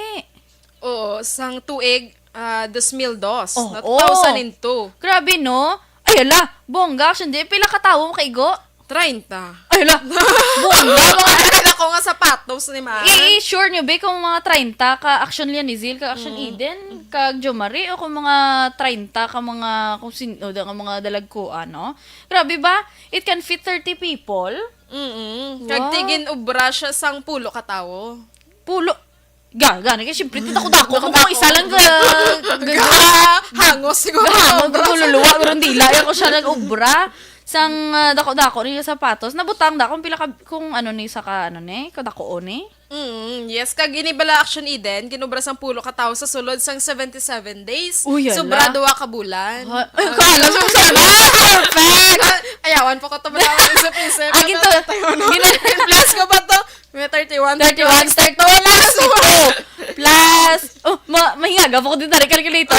Oo, sang tuig, ah, dos mil dos, na two thousand and two. Grabe, no? Ay, ala, bongga, Action Zeal. Pila ka tawo makaigo? Treinta. Ay, hala. Buwan na, mga Ay, ako nga sapatos ni Mar. I-, i-sure nyo, be, kung mga treinta ka Action Lianizil, ka Action Mm. Eden, ka Jomari, o kung mga treinta ka mga, kung sin-, o, da-, mga dalagkuan, no? Grabe ba? It can fit thirty people? Mm-mm. Wow. Kag tigin ubra siya sang pulo ka tawo. Pulo? Ga, gani kay siyempre, ti dako-dako ko, kung isa lang ga, ga, ga, Ga, hangos siguro. Ga, ang gululuwa, pero dila, yan ko siya nag-ubra. Sang, ah, dako-dako ni sapatos. Nabutang da kung pila ka, kung ano ni, sa ka, ano ni, kadako ni. Mm, yes, kag ini bala Action Eden, ginubra sang pulo ka tawo sa sulod sang seventy-seven days. Uy, yala. Sobra duwa ka bulan. Ha? Ay, Ah. kala sa sana. Perfect! Ayawan pa ko to, bala, isip-isip. Agin to, Tayo, no? gina- Plus ko ba to? May thirty-one, thirty-one, thirty-one, thirty-two, plus two. Plus, oh, ma-, mahingaga pa ko din tayo calculator.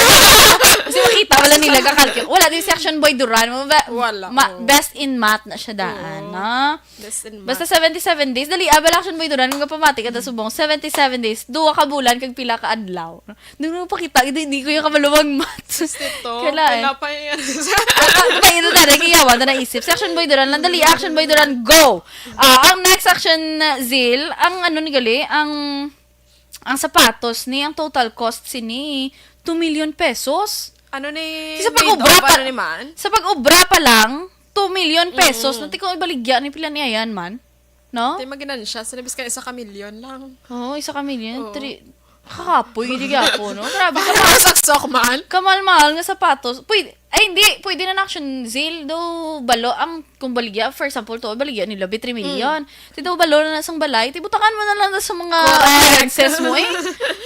Kasi makita, wala nila ka-calculate. Wala din si Action Boy Duran. Ma-, Wala, ma-, oo. Best in math na siya daan, Oo. no? Best in math. Basta seventy-seven days. Dali, ah, bala Action Boy Duran, nga pamati ka, ta subong, seventy-seven days, duwa ka bulan, kag pila ka adlaw. Nung nagpakita, hindi, hindi ko yung kamalumang math. Gusto to. Kailangan. Kailangan pa yan. Ah, ah, ito na, ito na, nakiyawa na naisip. Si Action Boy Duran lang, dali, Action Boy Duran, go! Ah, ang next Action, uh, Zil, ang ano ni gali, ang, ang sapatos ni, ang total cost sini, two million pesos. Ano ni Sa made pag-obra of, pa, ano ni man? Sa pag-obra pa lang, two million pesos. Mm. Nati ko ibaligya ni pila niya yan man. No? Di maginansya, sa labis ka isa ka milyon lang. Oo, isa ka milyon. Oo. Three, kakapoy, hindi ka po, no? Grabe ka. Para sa sok man. Kamal-mahal nga sapatos. Pwede, ay, hindi. Pwede na na Action Zeal. Do, balo, ang, kung baligya, for example, to, baligya nila, be, three million. Mm. Ti do, balo na na sang balay. Ti, butangan mo na lang na sa mga Correct. appliances mo, eh.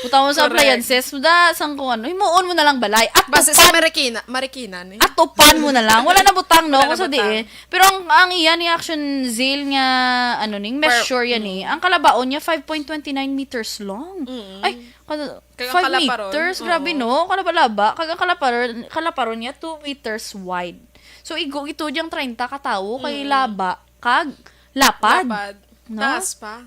Butangan mo sa Correct. appliances mo, da, sang kung ano. Himuon mo na lang balay. At Basta sa tupan, Marikina, Marikina, ni. At tupan mo na lang. Wala na butang, no? Wala na Kung sa butang. diin. Pero ang, ang iya ni Action Zeal nga, ano, ning Per- measure yan eh. Mm. Ang kalabaon niya, five point twenty nine meters long. Mm. Ay, kal-, Kaya five kalaparon, meters, grabe, oo. no? Kalabalaba. Kag ang kalaparon, kalaparon niya, two meters wide. So, igo ito diyang treinta ka tawo kay Mm. laba, kag lapad. Lapad. No? Taas pa.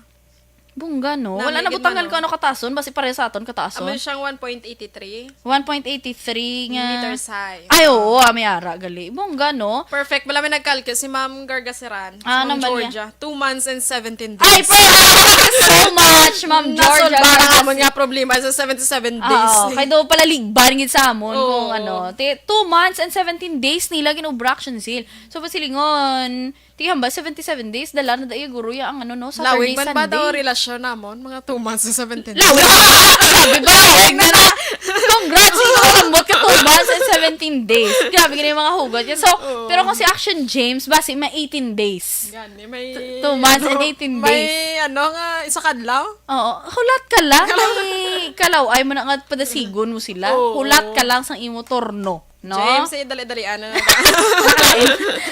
Bungga, no? Na Wala may na butangan ginmano. ko ano katason, basi pareho sa aton katason. Amo siyang one point eight three One point eight three nga meters high. Ay, oo, ah, may ara, gali. Bungga, no? Perfect. Wala may nagkalkil si Ma'am Gargaseran, si Ah, Ma'am nang bali. Georgia. Two months and seventeen days. Ay, perfect! Thank you so much, Ma'am Georgia Nasolbahan Gargaseran. naman nga problema sa seventy-seven days. Oo, kay daw pala ligban gid sa amon Oo. kung ano. Ti-, two months and seventeen days nila ginobra Action Zeal. So, pasilingon, Ti hambal seventy-seven days, dala na dai guro ya ang ano, no, Saturday, Lawig man ba Sunday. daw relasyon namon? Mga two months and seventeen days. Lawig na! Grabe ba? Lawig na na! Congrats! Ikaw ang ambot ka two months and seventeen days. Grabe gani yung mga hugot niya. So, Oo. pero kung si Action James, basi may eighteen days. Gani, may T-, two months and ano, eighteen may days. ano nga, isa kadlaw? Oo. Hulat ka lang. May kalaw-ay mo na nga padasigon mo sila. Oo. Hulat ka lang sang imo turno. No? James, eh, dali-dalian na lang.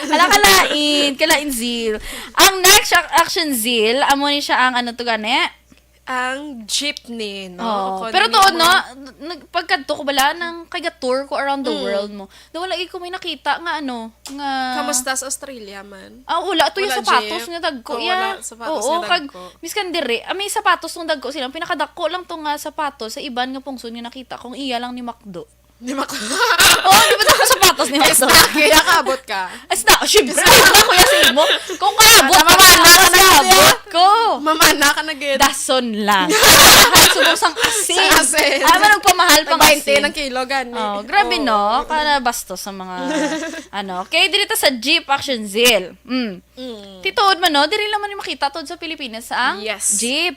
Ala, kalain, kalain, Zil. Ang next ac-, action, Zil, amo ni siya ang ano to gani? Ang jeepney, no? Oo. Kung Pero ano tuon, yung no? mga Nag-, pagkadto ko bala, nang kay ga-tour ko around the Mm. world mo. Na wala gyud ko may nakita nga ano, nga Kamusta sa Australia man? Ah, wala. To yung Wala sapatos jeep? nga dagko, Oh, iya. wala sapatos Oo, nga kag dagko. miskan dire, ah, may sapatos nga dagko sila. Ang pinakadako lang to nga sapatos sa iban nga pungsod nga nakita kong iya lang ni McDo. Ni Mac- Oh, di ba ito sapatos ni Ay, McDo? snack, kaya kaabot ka. Ay, snack. Siyempre, snack ko yan sa imo. Kung kaabot Tama, ka, mama, snack, ka na snack, gid, abot ko. Mama, na ka na gid. Dason lang. Mahal subong sang asin. Sang asin. Ay, man, nagpamahal pang Tag bainte asin. ng kilo, gani. Oh, grabe, Oo. no? Kana bastos sa mga, ano. Okay, dili ta sa jeep, action, Zil. Mm. Mm. Tituod man, no? Diri lang man yung makita tuod sa Pilipinas ang Yes. jeep.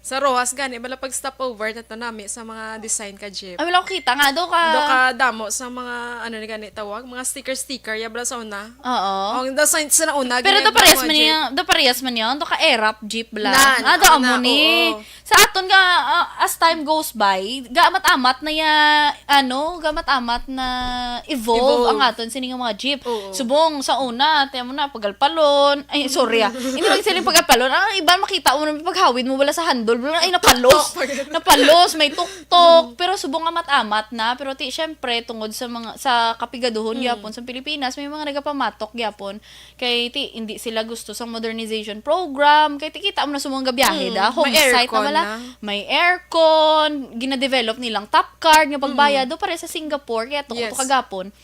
Sa Roxas, gani, bala pag stopover na to nami sa mga design ka jeep. Ay, wala ko kita nga. Do ka Do ka damo sa mga, ano ni gani tawag? Mga sticker-sticker, ya bala sa una. Oo. Ang da sa, sa nauna, Pero gani, do parehas damo man jeep. niya, do parehas man niya. Do ka erap jeep bala. Nan, Ah, do ano amo na, ni. oo. Sa aton nga, ah, as time goes by, gaamat-amat na ya, ano, gaamat-amat na evolve Evolve. ang aton sini nga mga jeep. Oo. Subong sa una, tiyan mo na, pagalpalon. Ay, sorry, ah. Hindi lang siling pagalpalon. Ang iba makita mo na paghawid mo wala sa handle. Wala, ay, napalos. Tuktok. Napalos, may tuktok. Pero subong amat-amat na. Pero ti, syempre, tungod sa mga, sa kapigaduhon Mm. gyapon sa Pilipinas, may mga nagapamatok gyapon. Kay ti, hindi sila gusto sa modernization program. Kay ti, kita mo na sa mga gabiyahe Mm, da. Home may site na aircon wala. na. May aircon. Gina-develop nilang top card nga pagbayad. Mm. Do pare sa Singapore. Kaya to, Yes. to kagapon.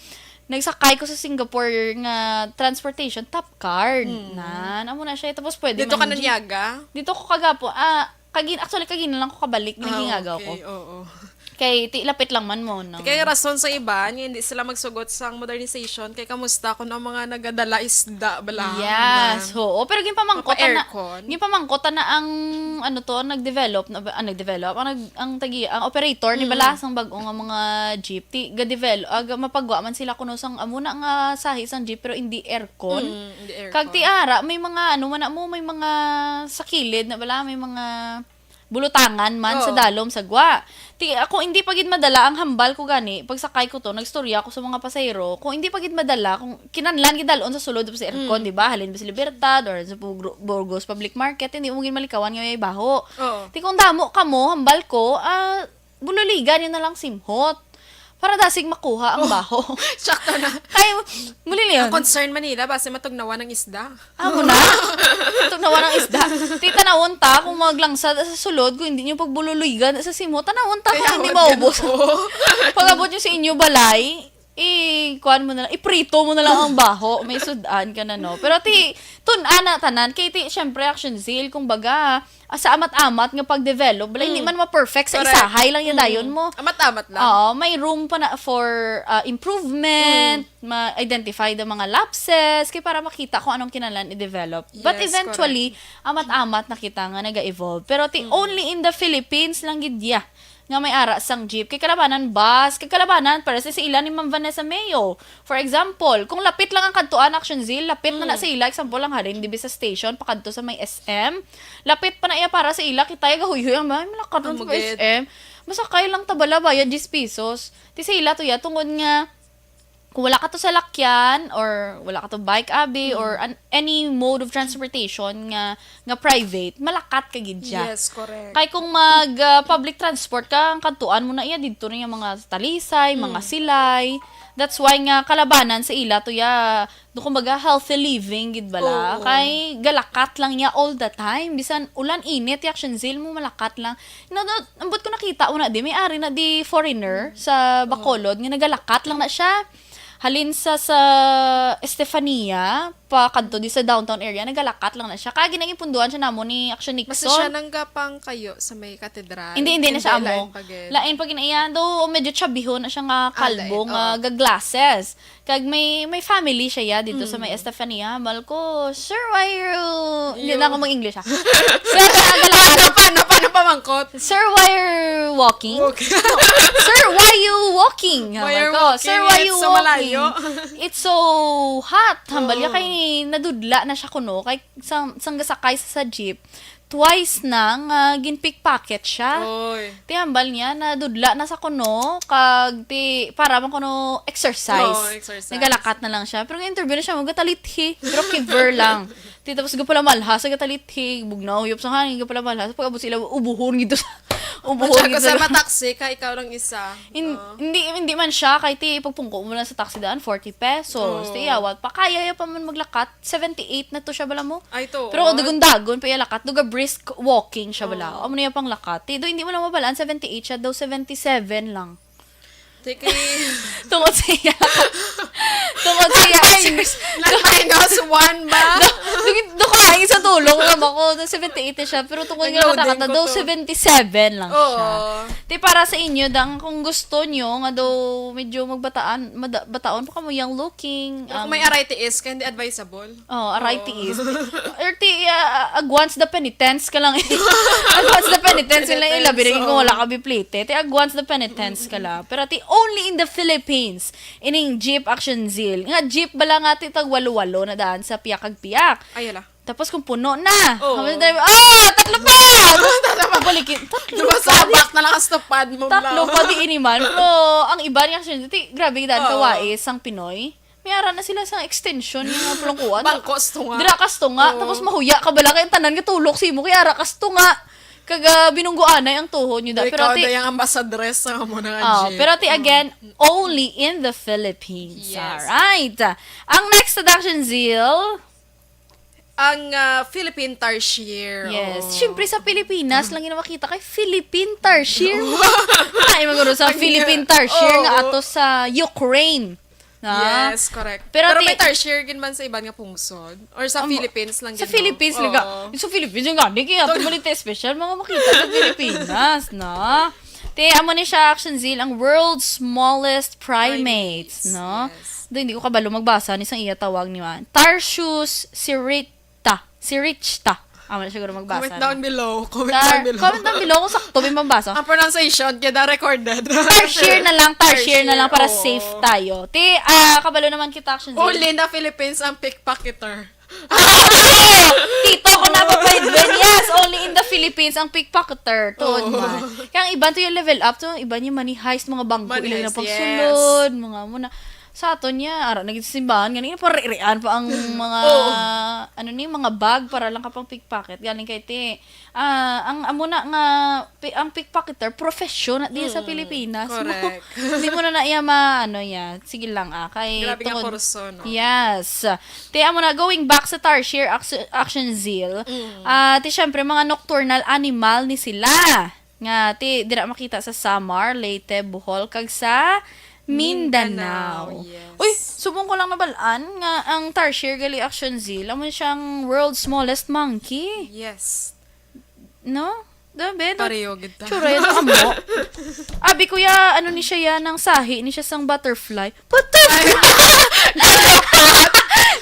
Nagsakay ko sa Singapore nga transportation, top card. Mm. Nan, amo na siya. Tapos pwede Dito man ka jeep. nanyaga? Dito ko kagapon. Ah, kagin-, actually, kagina lang ko kabalik. Ah, Nagingagaw okay. ko. Oo. Kay ti, lapit lang man mo, no? Kay rason sa iban, nga hindi sila magsugot sang modernization. Kay kamusta kung ang mga nagadala isda, bala? Yes, Na oo. Pero ginpamangkot na, mapa-aircon? ginpamangkot na ang, ano to, nag-develop na, ah, nag-develop, ang nag-, ang tagi-, ang operator ni Mm. bala sang bag-o nga mga jeep, ti, ga-develop, ah, ga-, mapagwa man sila kuno sang amo na nga sahi sang jeep, pero hindi aircon. Mm, hindi aircon. Kag ti ara, may mga, ano man na mo, may mga sa kilid na bala, may mga bulutangan man sa Oo. dalom sa gwa. Ti, ako, hindi pa gid madala ang hambal ko gani. Pagsakay ko to, nagstorya ko sa mga pasahero. Kung hindi pa gid madala, kung kinahanglan gid dalon sa sulod sa aircon, Mm. di ba? Halin ba sa Libertad or sa Bur-, Burgos Public Market, hindi mo gid malikawan nga may baho. Oo. Ti, kung damo ka mo, hambal ko, ah, bululigan yun na lang simhot. Para dasig makuha ang Ah. baho. Sakto na. Kay, muli Ang yun. concern man nila, basi matugnawan ang isda. Amo na. Tugnawan ang isda. Ti, tanawon ta kung maglangsad sa sulod, kung hindi nyo pagbululigan sa simhot, tanawon ta kung Kaya hindi wag maubos. yan, oo. Pag-abot nyo sa inyo balay, i-, kuan mo na lang, iprito mo na lang ang baho. May sudan ka na, no? Pero ti, tun-an na tanan. Kay ti, syempre, action zeal, kung baga, ah, sa amat-amat nga pag-develop, bala, hindi Mm. man ma-perfect sa Correct. isahay lang yung Mm. dayon mo. Amat-amat lang. Oo, may room pa na for, ah, improvement, Mm. ma-identify the mga lapses, kay para makita kung anong kinahanglan i-develop. But Yes, eventually, correct. amat-amat na kita nga naga-evolve. Pero ti, Mm. only in the Philippines lang gid ya nga may ara sang jeep. Kay kalabanan bus, kay kalabanan, para sa, sa ila ni Ma'am Vanessa Mayo. For example, kung lapit lang ang kadtuan, Action Zeal, lapit na na Mm. sa ila, example lang, halin dibi sa station, pakadto sa may S M, lapit pa na iya para sa ila, kita yung gahuyhoy ang bahay, malakad ron Ang sa mugit. S M. Masakay lang tabala, bayad diyes pesos. Ti sa ila to ya, tungod nga, kung wala ka to salakyan, or wala ka to bike, abi, Mm. or an-, any mode of transportation nga, nga private, malakat ka gid siya. Yes, correct. Kay kung mag, ah, public transport ka, ang kadtuan mo na iya, didto na yung mga Talisay, mga Mm. Silay. That's why nga kalabanan sa ila to ya, do kumbaga healthy living gid bala. Oo. Kay galakat lang niya all the time. Bisan ulan, init, Action Zeal mo malakat lang. No, no, ambot ko nakita una di, may ari na di foreigner Mm. sa Oo. Bacolod nga nagalakat lang na siya. Halin sa, sa Estefania, pa kadto di sa downtown area, nagalakat lang na siya. Kaya ginaging punduan siya namo ni Action Mas Nixon. siya nang gapang kayo sa may katedral. Hindi, hindi na Hindi, siya amo. lain pa gid. Lain pa gid na iya. Do, medyo chubbyhon na siya nga Ah, kalbo, lain. nga Oo. ga-glasses. Kag may, may family siya, ya, dito sa may Mm. Estefania. Hambal ko, "Sir, why you," hindi You na ako mag-English, ah. "Sir, nagalakat." Paano, paano, paano pamangkot? "Sir, why you walking?" Walking. "Sir, why you walking?" Why Hambal you're ko, "Sir, walking? why It's you so walking? malayo." "It's so hot." Hambal niya, Oo. kay nadudla na siya kuno. Kay sang, sang gasakay sa, sa jeep, twice na nga ginpickpocket siya. Oy. Ti hambal niya, nadudla na sa kuno, kag ti, para man kuno exercise. Oo, exercise. Nagalakat na lang siya. Pero nga interview na siya, magatalithi. Pero kiver lang. Ti tapos gapalamalha sa gatalithi, bugnaw, huyop sa hangin, gapalamalha. Pag abot sila, ubuhon gito sa, ubuhon Tsaka gito sa sa mataksi ka, ikaw lang isa. In- Oo. hindi hindi man siya kay ti pagpungko mo lang sa taxi daan forty pesos. Oo. Ti iyawat pa kaya ya pa man maglakat seventy-eight na to siya bala mo. Ay, to. Pero dagon-dagon pa iyalakat, duga brisk walking siya bala. Oo. Amo niya pang lakat. Ti do hindi mo lang mabalaan seventy-eight siya, daw seventy-seven lang. Tiki. Tungod sa iya. Tungod sa iya. Nag-minus one ba? Dugi do ko lang sa tulong lang ako, seventy-eight na siya, pero tungod nga Nag-loading nakakata ko daw to. seventy-seven lang siya. Oo. Ti para sa inyo dang kung gusto nyo nga daw medyo magbataan, mada, bataon pa kamo young looking. Pero um, kung may arthritis ka, hindi advisable. Oh, arthritis. Or ti, uh, agwants the penitence ka lang. Agwants the penitence ka lang. Penitence, Ilabi rin kung oo. Wala ka biplete. Ti agwants the penitence ka lang. Pero ti only in the Philippines. Ining Jeep Action Zeal. Nga jeep bala nga ti tag walo-walo na daan sa piyak kag piyak. Ay, ala. Tapos kung puno na. Oo. Kami tayo, ah, tatlo pa! Pabalikin. Tatlo Diba pa. sa back na lang sa stupad mo Tatlo lang. Pa di iniman. Pero ang iba niya kasi, ti, grabe daan Oo. kawais ang Pinoy. May ara na sila sa extension yung mga pulungkuan. Bangko sa tunga. Dira ka sa tunga. Oo. Tapos mahuya ka bala kay ang tanan nga tulok si mo kay ara ka sa tunga. Kag ah, binungguanay ang tuhod nyo da. Pero Ikaw ti, na yung ambassadress sa mo na nga oh, jeep. Pero ti again, only in the Philippines. Yes. Alright. Ang next seduction zeal. Ang ah, Philippine tarsier. Yes. Oh. Siyempre sa Pilipinas lang yung makita kay Philippine tarsier. Ay, maguro sa Pag- Philippine tarsier nga Oo. Ato sa Ukraine. Na? Yes, correct. Pero Pero, ti- may tarsier gin man sa iban nga pungsod? Or sa Ang- Philippines lang Sa gid, no? Philippines Oo. lang. Sa Philippines yung gani. Kaya ito malita special, mga makita sa Pilipinas, no? Te, amo ni siya, Action Zeal, ang world's smallest primates, Primates, no? Yes. Do, hindi ko kabalo magbasa ni sang iya tawag ni man. Tarsius sirita. Sirita. Amo na siguro magbasa. Comment down below. Comment Tar- down below. Comment down below kung sakto ba yung mabasa. Ang pronunciation, kaya recorded. Tarsier na lang, tarsier na lang para Oo. Safe tayo. Te, ah, kabalo naman kita, Action Zeal. Only in the Philippines ang pickpocketer. Tito ko na pa pwede. Yes, only in the Philippines ang pickpocketer. Tuon Oo. man. Kaya ang iban to yung level up to, iban yung money heist, mga bangko, Money ilang heist, pang yes. sulod, mga muna. Sa aton niya, ara na gid sa simbahan, ganing paririan pa ang mga, Oo. ano ni, mga bag para lang kapang pickpocket. Galing kay ti, ah, ang amo na nga, pi- ang pickpocketer, profession na di sa Mm, Pilipinas. correct. Hindi mo na na iya ma, ano ya, sige lang ah. Kay Grabe nga tungod- kurso, no? Yes. Ti amo na, going back sa tarsier action, action zeal, Mm. ah, ti syempre mga nocturnal animal ni sila. Nga ti dira makita sa Samar, Leyte, Bohol, kag sa Mindanao. Mindanao, yes. Uy, subong ko lang nabalaan nga ang tarsier gali, action zeal, amo siyang world's smallest monkey. Yes. No? Dabe, no? Pareho gid ta. Tsura yun, amo. Abi, kuya, ano ni siya yan, ang sahi ni siya sang butterfly. Butterfly! Galupad!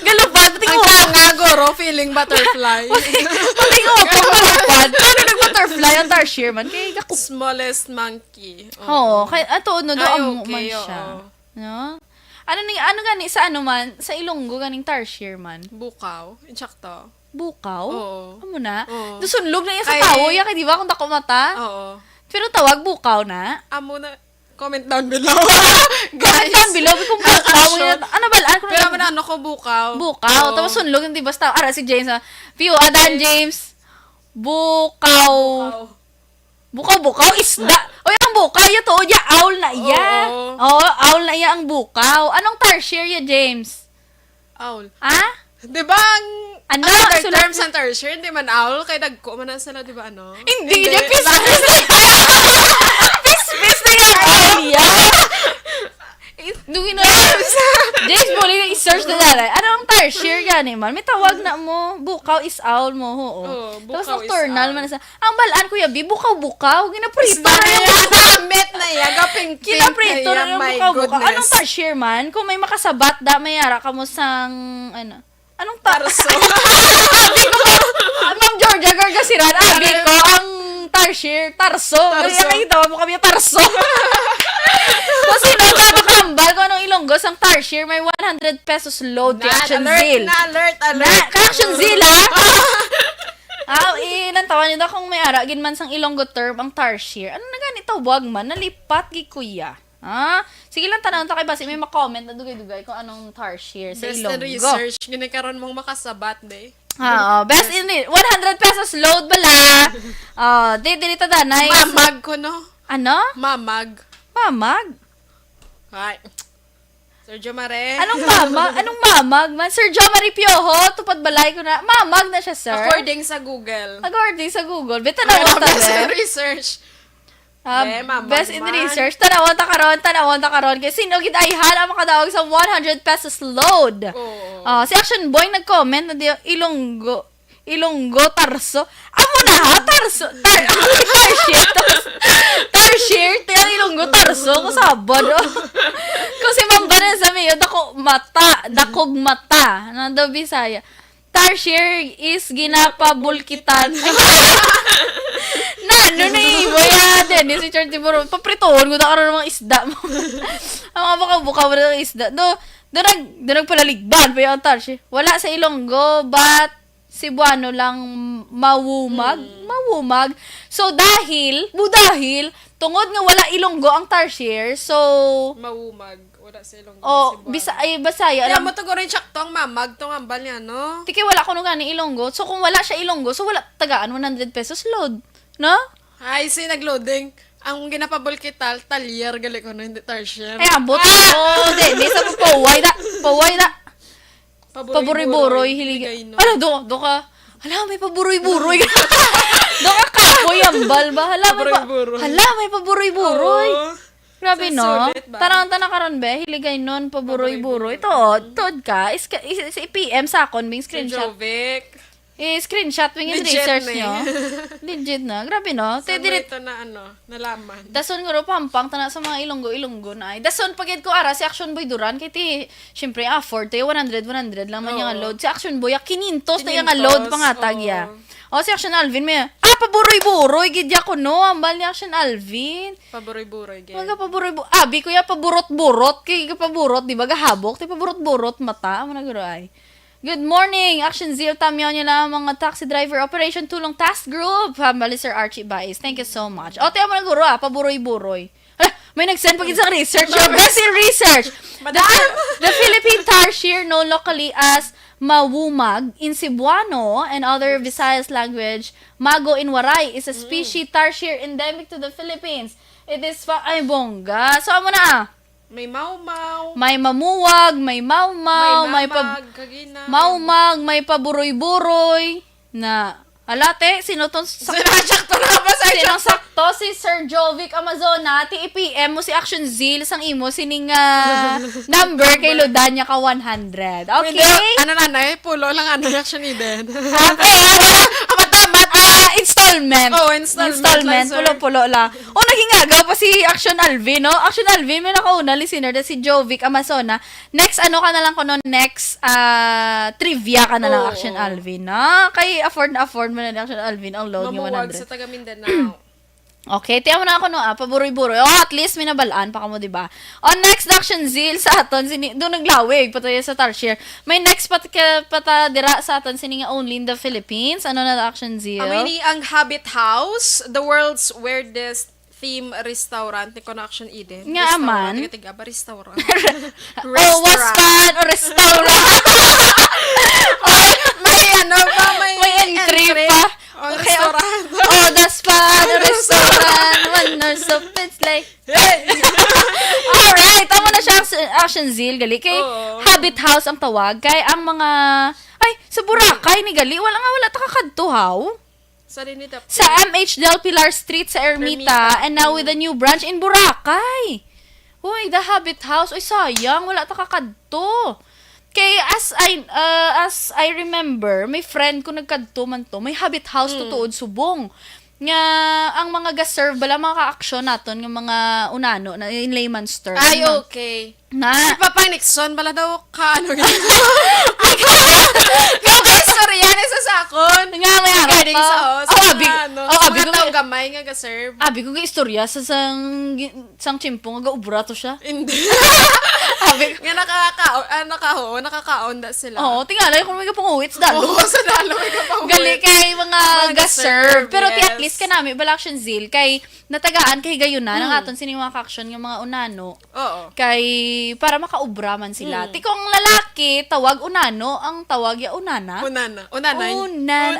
Galupad! Pati Ang ko, tanga, guro, feeling butterfly. pati ko, pati galupad. Ano nag-butterfly ang tarsier man? Kaya ako. Smallest monkey. Oo, kaya ato, no, do Ay, amo okay, man siya. Oo. No? Ano ni, ano gani, sa ano man, sa Ilonggo ganing tarsier man? Bukaw. Insakto. Bukaw? Oo. Amo na? Oo. Dusunlog na iya sa Kay- tawo, ya, kay di ba kung dako mata? Oo. Pero tawag bukaw na? Amo na. Comment down below. Comment down below kung bukaw. Action. Yun. Ano ba? Ano Pero man ano ko bukaw. Bukaw. Oo. Tapos sunlog yung di basta. Ara si James. Ha? Piyo, adan James. Bukaw. Bukaw. Bukaw, bukaw, isda. Oy, ang bukaw, ya to, ya, owl na iya. Oo. Oo, owl na iya ang bukaw. Anong tarsier ya, James? Owl. Ah? Di ba ang Ano? ang other Sila- term sa tarsier, di man owl, kay dagko man na sila, di ba ano? Hindi, niya, pispis. Pispis na nga ang owl ya. Dugin na. James, muli na i-search na dali. Ano ang tarsier gani man? May tawag na mo. Bukaw is owl mo, oo. Oo, Tapos bukaw is nocturnal owl. Man sa. Ang balaan, Kuya B, bukaw-bukaw. Ginaprito Istorya na yung na met na iya, gaping Kinaprito na yung my bukaw-bukaw. goodness. Anong tarsier man? Kung may makasabat da, may ara ka mo sang, ano, anong tar- Tarso. Abi ko, Ma'am Georgia Gargasiran, abi ko, ang tarsier, tarso. Kaya Tarso. nakita mo kami, tarso. Kung sino ang makahambal kung anong Ilonggo sang tarsier, may one hundred pesos load kay Na, Action alert Zeal. Na, alert, alert. Na, kay Action Zeal, ha? Ah, ilantawan niyo daw kung may ara gid man sang Ilonggo term ang tarsier. Ano na gani tawag man? Nalipat gid ko ya. Ah, sige lang, tanawon ta kay basi may ma-comment na dugay-dugay kung anong tarsier sa Best in Ilonggo. Research. Gani karon mong makasabat, day. Ah, oh, best in re-, one hundred pesos load bala. Oh, di, dili ta danay. Mamag ko, no? Ano? Mamag. Mamag? Ay. Sir Jomare. Anong mamag? Anong mamag man? Sir Jomare Piojo, tupad balay ko na. Mamag na siya, sir. According sa Google. According sa Google. Bitaw na Ano, ta, best be. Research. Ah, Be, mamag best in man. Research. Tanawon ta karon, tanawon ta karon. Kay sino gid ayhan ang makadaog sa one hundred pesos load? Oo. Ah, si Action Boy nag-comment na di, Ilonggo, Ilonggo, Tarso. Amo na ha, Tarso. Tar Tarsier, Tarso. Tarsier, tiyan Ilonggo, Tarso. Kasabad, oh. Kung si Ma'am Vanessa Mayo, dako mata, dakog mata. Nando Bisaya. Tarsier is ginapabulkitan. Na, ano na ibo ya, Dennis Richard Timuro? Paprituhon ko na karon ng mga isda mo. Ang mga buka-buka mo ng isda. Do, do nag, do nagpalaligban pa yung tarsier. Wala sa Ilonggo, but Cebuano lang mawumag. Mm. Mawumag. So, dahil, bu-, dahil, tungod nga wala Ilonggo ang tarsier, so, Mawumag. Wala sa Ilonggo, Oh, Cebuano. Bisa-, ay, Bisaya Kaya lang. Mo to, guro, yung sakto ang mamag, tong ambal niya, no? Tiki, wala ko nung gani Ilonggo. So, kung wala siya Ilonggo, so wala tagaan one hundred pesos load. No? Ay, si nag-loading. Ang ginapabulkital, talyer, gali ko, no, hindi tarsier. Ay, ambot. Ah! Oh, di, di sa paway na. Paway na. Paburoy-buroy, Paburoy-buroy, hilig-, hiligay, no? Ala, do, do ka. Hala, may paburoy-buroy. Do ka kapoy, ambal ba? Hala, may pa-, Paburoy-buroy. Hala, may paburoy-buroy. Oo. Grabe, So, no? Sulit ba? Taranta na karon, be. Hiligay nun, paburoy-buroy. Paburoy-buroy. Tuod, tuod ka. Is, is, is, i-P M sa akon, bing Si screenshot. Jovic. I-screenshot, bing Legit research ni. Nyo. Legit na. Grabe, no? Te, Saan mo dili ito na, ano, nalaman? Dason nga ro, pampang, tana sa mga Ilonggo-Ilonggo na. Ay, dason, pagid ko, ara, si Action Boy Duran, kay ti, syempre, afford, te, one hundred, one hundred lang man yung Oo. Load. Si Action Boy, ah, quinientos na yung load, Quinientos, pangatag, oo. Ya. O, si Action Alvin, may, ah, paburoy-buroy, gid ya ko, no? Ambal ni Action Alvin. Paburoy-buroy, gid. Mga paburoy-bu-, abi ko ya, paburot-burot, kay paburot, di ba, gahabok, ti paburot-burot, mata, amo na guro ay. Good morning, Action Zeal, tamyaw niya lang mga taxi driver, Operation Tulong Task Group, ha, Mali Sir Archie Baez. Thank you so much. O, tiyan mo na, guro, ah, paburoy-buroy. Hala, may nag-send pa gid sa research. Your best in research. The, Madam. The Philippine tarsier, known locally as mawumag in Cebuano and other Visayas language, mago in Waray, is a Mm. species tarsier endemic to the Philippines. It is fa-, ay, bongga. So, amo na, ah. May mawmaw. May mamuwag, may mawmaw, May may pa-, mamag, kagina. Mawmag, may paburoy-buroy. Na, ala, te, sino tong sak-, Sino ang sakto na ba sa sinong sakto? Si Sir Jovic Amazona, ti i-P M mo si Action Zeal sang imo sining, ah, number kay Number. Loadan niya ka one hundred. Pwede, Okay? Ano na, Nay? Pulo lang, ano, Action Eden. Ah, ah, ah, ah, mata, mata. Ah, installment. Oh, installment Installment, lang, sir. Pulo-pulo lang. O, naging agaw pa si Action Alvin, no? Action Alvin, may nakauna, listener, na si Jovic Amazona. Next, ano ka na lang kuno, next, ah, trivia ka na lang, Oo. Action Alvin, no? Kay afford na afford mo na ni Action Alvin ang load nga Mamuwag one hundred. Sa taga Mindanao. Okay, tiyan mo na ako, no, ah, paburoy-buroy. Oh, at least may nabalaan pa kamo, di ba? On next, Action Zeal sa aton, sini-, doon naglawig, patay sa tarsier. May next pat-, ka-, pata dira sa aton, sini nga only in the Philippines. Ano na, Action Zeal? Amo ini ang Habit House, the world's weirdest theme restaurant ni Connection Eden. Nga, Restaurant, aman. Tiga-tiga ba? Restaurant. Oh, was Restaurant. Fun o restaurant? May, may ano pa, may May entry entry. Pa. Oh, Okay, restaurant. Oh, that's fun, Restaurant. Restaurant. One nurse of it's like, Hey! Alright, tama na siya, Action, Action Zeal, gali. Kay Oo. Habit House ang tawag. Kay ang mga, ay, sa Boracay ni gali, wala nga, wala ta kakadto, haw? Sa Rinita Sa Place. M H Del Pilar Street sa Ermita, Ermita. And now with a Mm. new branch in Boracay. Uy, the Habit House. Uy, sayang, wala ta kakadto. Kay as I, uh, as I remember, may friend ko nagkadto man to. May Habit House to Mm. tuod subong. Nga ang mga ga-serve bala, mga ka-aksyon naton nga mga unano na in layman's term. Ay, okay. Na. Si Papa Nixon bala daw ka, ano, ganyan. Yung istorya ni sa sakon. Nga, may Regarding harap pa. Sa, oh, sa Oh, mga abi-, ano, oh, sa mga Mga taong gamay nga ga-serve. Abi ko ga-istorya sa sang, sang tiyempo nga gaubra to siya. Hindi. Abi ko. Nga nakaka-, ah, naka-, oo, nakakaon da sila. Oo, tingala kung may kapanguwits dalo. Oo, sa dalo may kapanguwits. Gali kay mga ga-serve. Pero ti at least kanami, bala, Action Zeal, kay natagaan kay gayunan ang aton sini mga ka-action nga mga unano. Oo. Kay, para makaubra man sila. Mm. Ti kung lalaki, tawag unano, ang tawag ya unana. Unana. Unanay. Unan-, Unanay.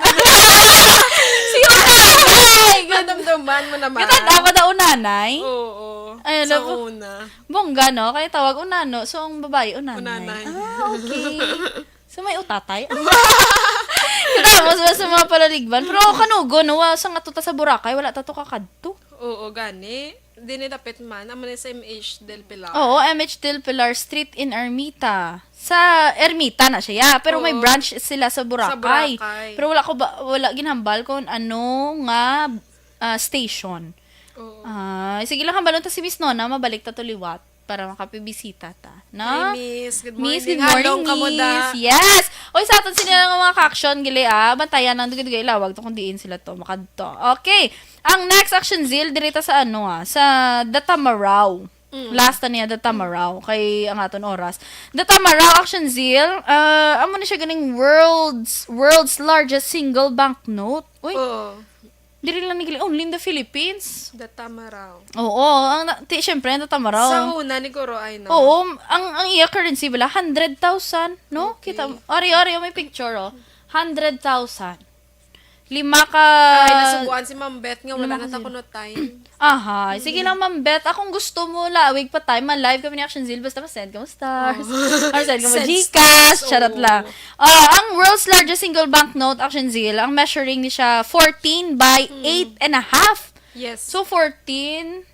Si unanay! Nadamdaman mo naman. Kita dapat ang unanay? Oo. Ayun, sa una. Bongga, no? Kaya tawag unano. So, ang babae, unanay. Unanay. Ah, okay. So, may utatay? Kita mo sa, sa mga palaligban. Pero kanugo, no? Wa, sa nga tuta sa Boracay, wala ta to kakadto. Oo, gani. Dili dapit man, amo ni sa M H Del Pilar. Oo, M H Del Pilar Street in Ermita. Sa Ermita na siya, pero may branch sila sa Boracay. Oo. Sa Boracay. Pero wala ko ba, wala ginhambal kung ano nga, ah, station. Oo. Ah, sige lang, hambalon ta si Miss Nona, mabalik ta to liwat para makapibisita ta, no? Hi, Miss. Good morning. Miss, good morning, Miss. Halong kamo da. Yes! Oy, sa aton sila nga mga ka-action, gali, ah. Bantayan ang dugay-dugay ilawag to kung diin sila to makadto. Okay. Ang next, Action Zeal, diri ta sa ano, ah, sa Datamaraw. Mm. Last na niya, Datamaraw, kay ang aton oras. Datamaraw, Action Zeal, ah, amo ni siya ganing world's, world's largest single banknote. Uy, oo. Diri lang ni gali, only in the Philippines. Datamaraw. Oo, ang na-, ti, syempre, ang Datamaraw. Sa una ni Guro ay, no? Oo, ang, ang iya currency bala, hundred thousand, no? Okay. Kita mo. Ari, ari, may picture, oh. Hundred thousand. Lima ka. Ay, nasubuan si Ma'am Beth nga wala na ta kuno time. Aha, sige lang, Ma'am Beth. Akong gusto mo, lawig pa time, ma-live kami ni Action Zeal, basta ma-send ka mo stars. Oh. Or send ka mo Gcash, charot lang. Ah, ang world's largest single banknote, Action Zeal, ang measuring ni siya fourteen by eight and a half. Yes. So, fourteen,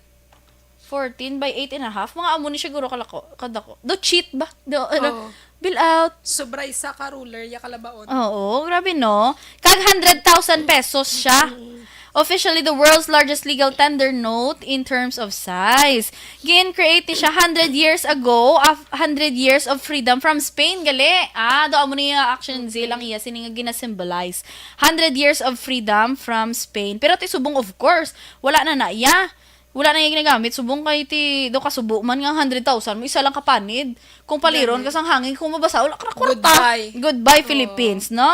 fourteen by eight and a half, mga amo ni siya guro kalako, kadako. Do cheat ba? Do, ano? Oh. Bill out. Sobra isa ka ruler, ya kalabaon. Oo, grabe, no? Kag hundred thousand pesos siya. Mm. Officially the world's largest legal tender note in terms of size. Gin-create ni siya hundred years ago, a hundred years of freedom from Spain, gali. Ah, do amo ni, ah, Action Zeal ang iya sini nga gina-symbolize. Hundred years of freedom from Spain. Pero ti subong, of course, wala na na iya. Wala na iya ginagamit. Subong kay ti, do kasubo man nga hundred thousand mo, isa lang ka panid. Kung paliron ka sang hangin, kung mabasa, wala ka na kwarta. Goodbye. Goodbye, Philippines, no?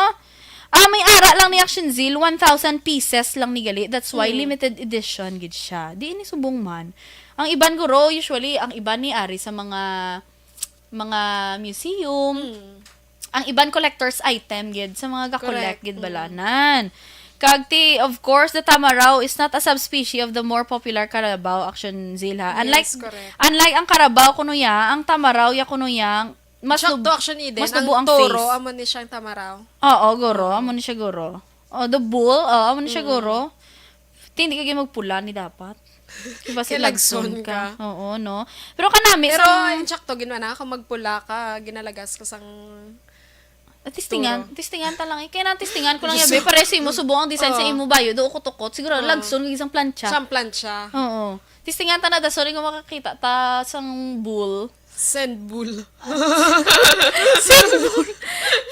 Ah, may ara lang ni Action Zeal, one thousand pieces lang ni gali. That's why limited edition gid siya. Di ini subong man. Ang iban guro, usually, ang iban ni ari sa mga, mga museum. Mm. Ang iban collector's item gid sa mga ga-collect gid balanan. Correct. Mm. Kag ti, of course, the tamaraw is not a subspecies of the more popular carabao, Action Zeal, ha. Yes, correct. Unlike, unlike ang carabao kuno ya, ang tamaraw ya kuno ya, mas nub-, Action Eden, mas nubo ang face. Ang toro, amo ni siyang tamaraw. Oo, guro, amo ni siya, guro. Oh, the bull, oh, amo ni siya, guro. Ti, hindi ka gyud magpula ni dapat. Diba, si lagson ka. Kay lagson ka. Oo, no? Pero kanami, pero sang insakto, ginawa na, kung magpula ka, ginalagas ka sang turo. Ah, testingan, testingan ta lang eh. Kaya na testingan ko lang yan, be. Pares imo, subong ang design sa imo bayo, do ukot-ukot. Siguro, lagson, isang plancha. Isang plancha. Oo. Testingan ta na, da, sorry nga makakita ta sang bull. Send bull. Send bull.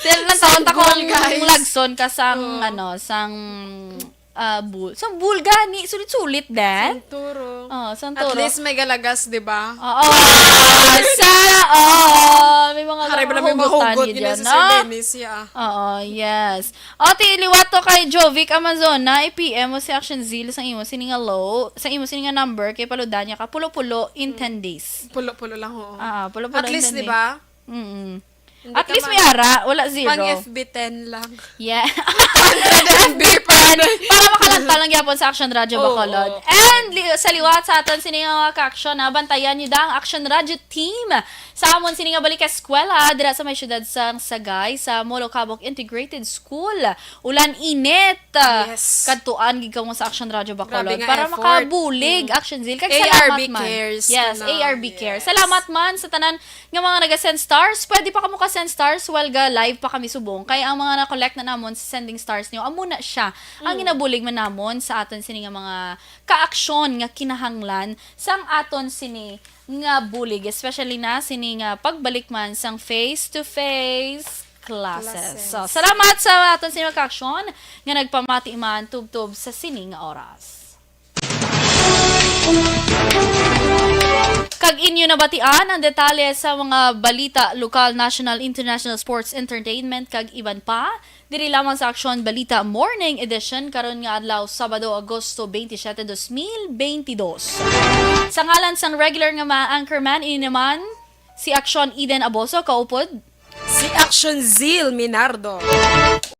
Send lang taon ta kung lagson ka sang, ano, sang ah, bull. Sang bull gani, sulit-sulit, dan? Sang turo. Oh, sang turo. At least may galagas, di ba? Oo. Sa, oo, may mga haray ba na may mahugot gid ni Sir Dennis, yeah. Oo, yes. O, ti, liwat to kay Jovic Amazona, i-P M mo si Action Zeal sang imo sini nga low, sang imo sini nga number, kay paludan niya ka pulo-pulo in ten days. Pulo-pulo lang, oo. Ah, pulo-pulo in ten days. At least, di ba? Mm-mm. At least may ara, wala zero. Pang F B ten lang. Yeah. Pang F B ten. Para makalanta lang gyapon sa Action Radyo Bacolod. Oo. And li-, sa liwat sa aton sini nga mga ka-action, ha, bantayan niyo da ang Action Radyo team sa amon sini nga balik eskwela dira sa may siyudad sang Sagay, sa Molo Cabok Integrated School. Ulan init. Yes. Kadtuan gid kamo sa Action Radyo Bacolod. Grabe nga effort. Para makabulig, Action Zeal. Kag salamat man. A R B cares. Yes, A R B cares. Salamat man sa tanan nga mga naga-send stars. Pwede pa kamo ka-send stars while ga-live pa kami subong. Kay ang mga na-collect na namon sa sending stars niyo, amo na siya ang ginabulig man namon sa aton sini nga mga ka-action nga kinahanglan sang aton sini nga bulig. Especially na sini nga pagbalik man sang face to face classes. So, salamat sa aton sa mga kaaksyon nga nagpamati man tubtob sa sini nga oras. Kag inyo nabatian ang detalye sa mga balita lokal, national, international, sports, entertainment, kag iban pa, diri lamang sa Aksyon Balita Morning Edition karon nga adlaw, Sabado, Agosto twenty-seven, dos mil twenty-dos. Sa ngalan sang regular nga mga anchorman, ini naman si Aksyon Eden Aboso, kaupod Si Action Zeal Minardo.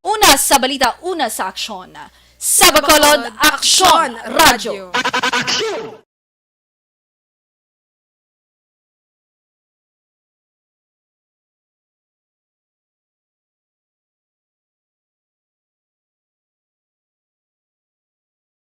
Una sa balita, una sa aksyon. Sa Bacolod, Aksyon Radyo.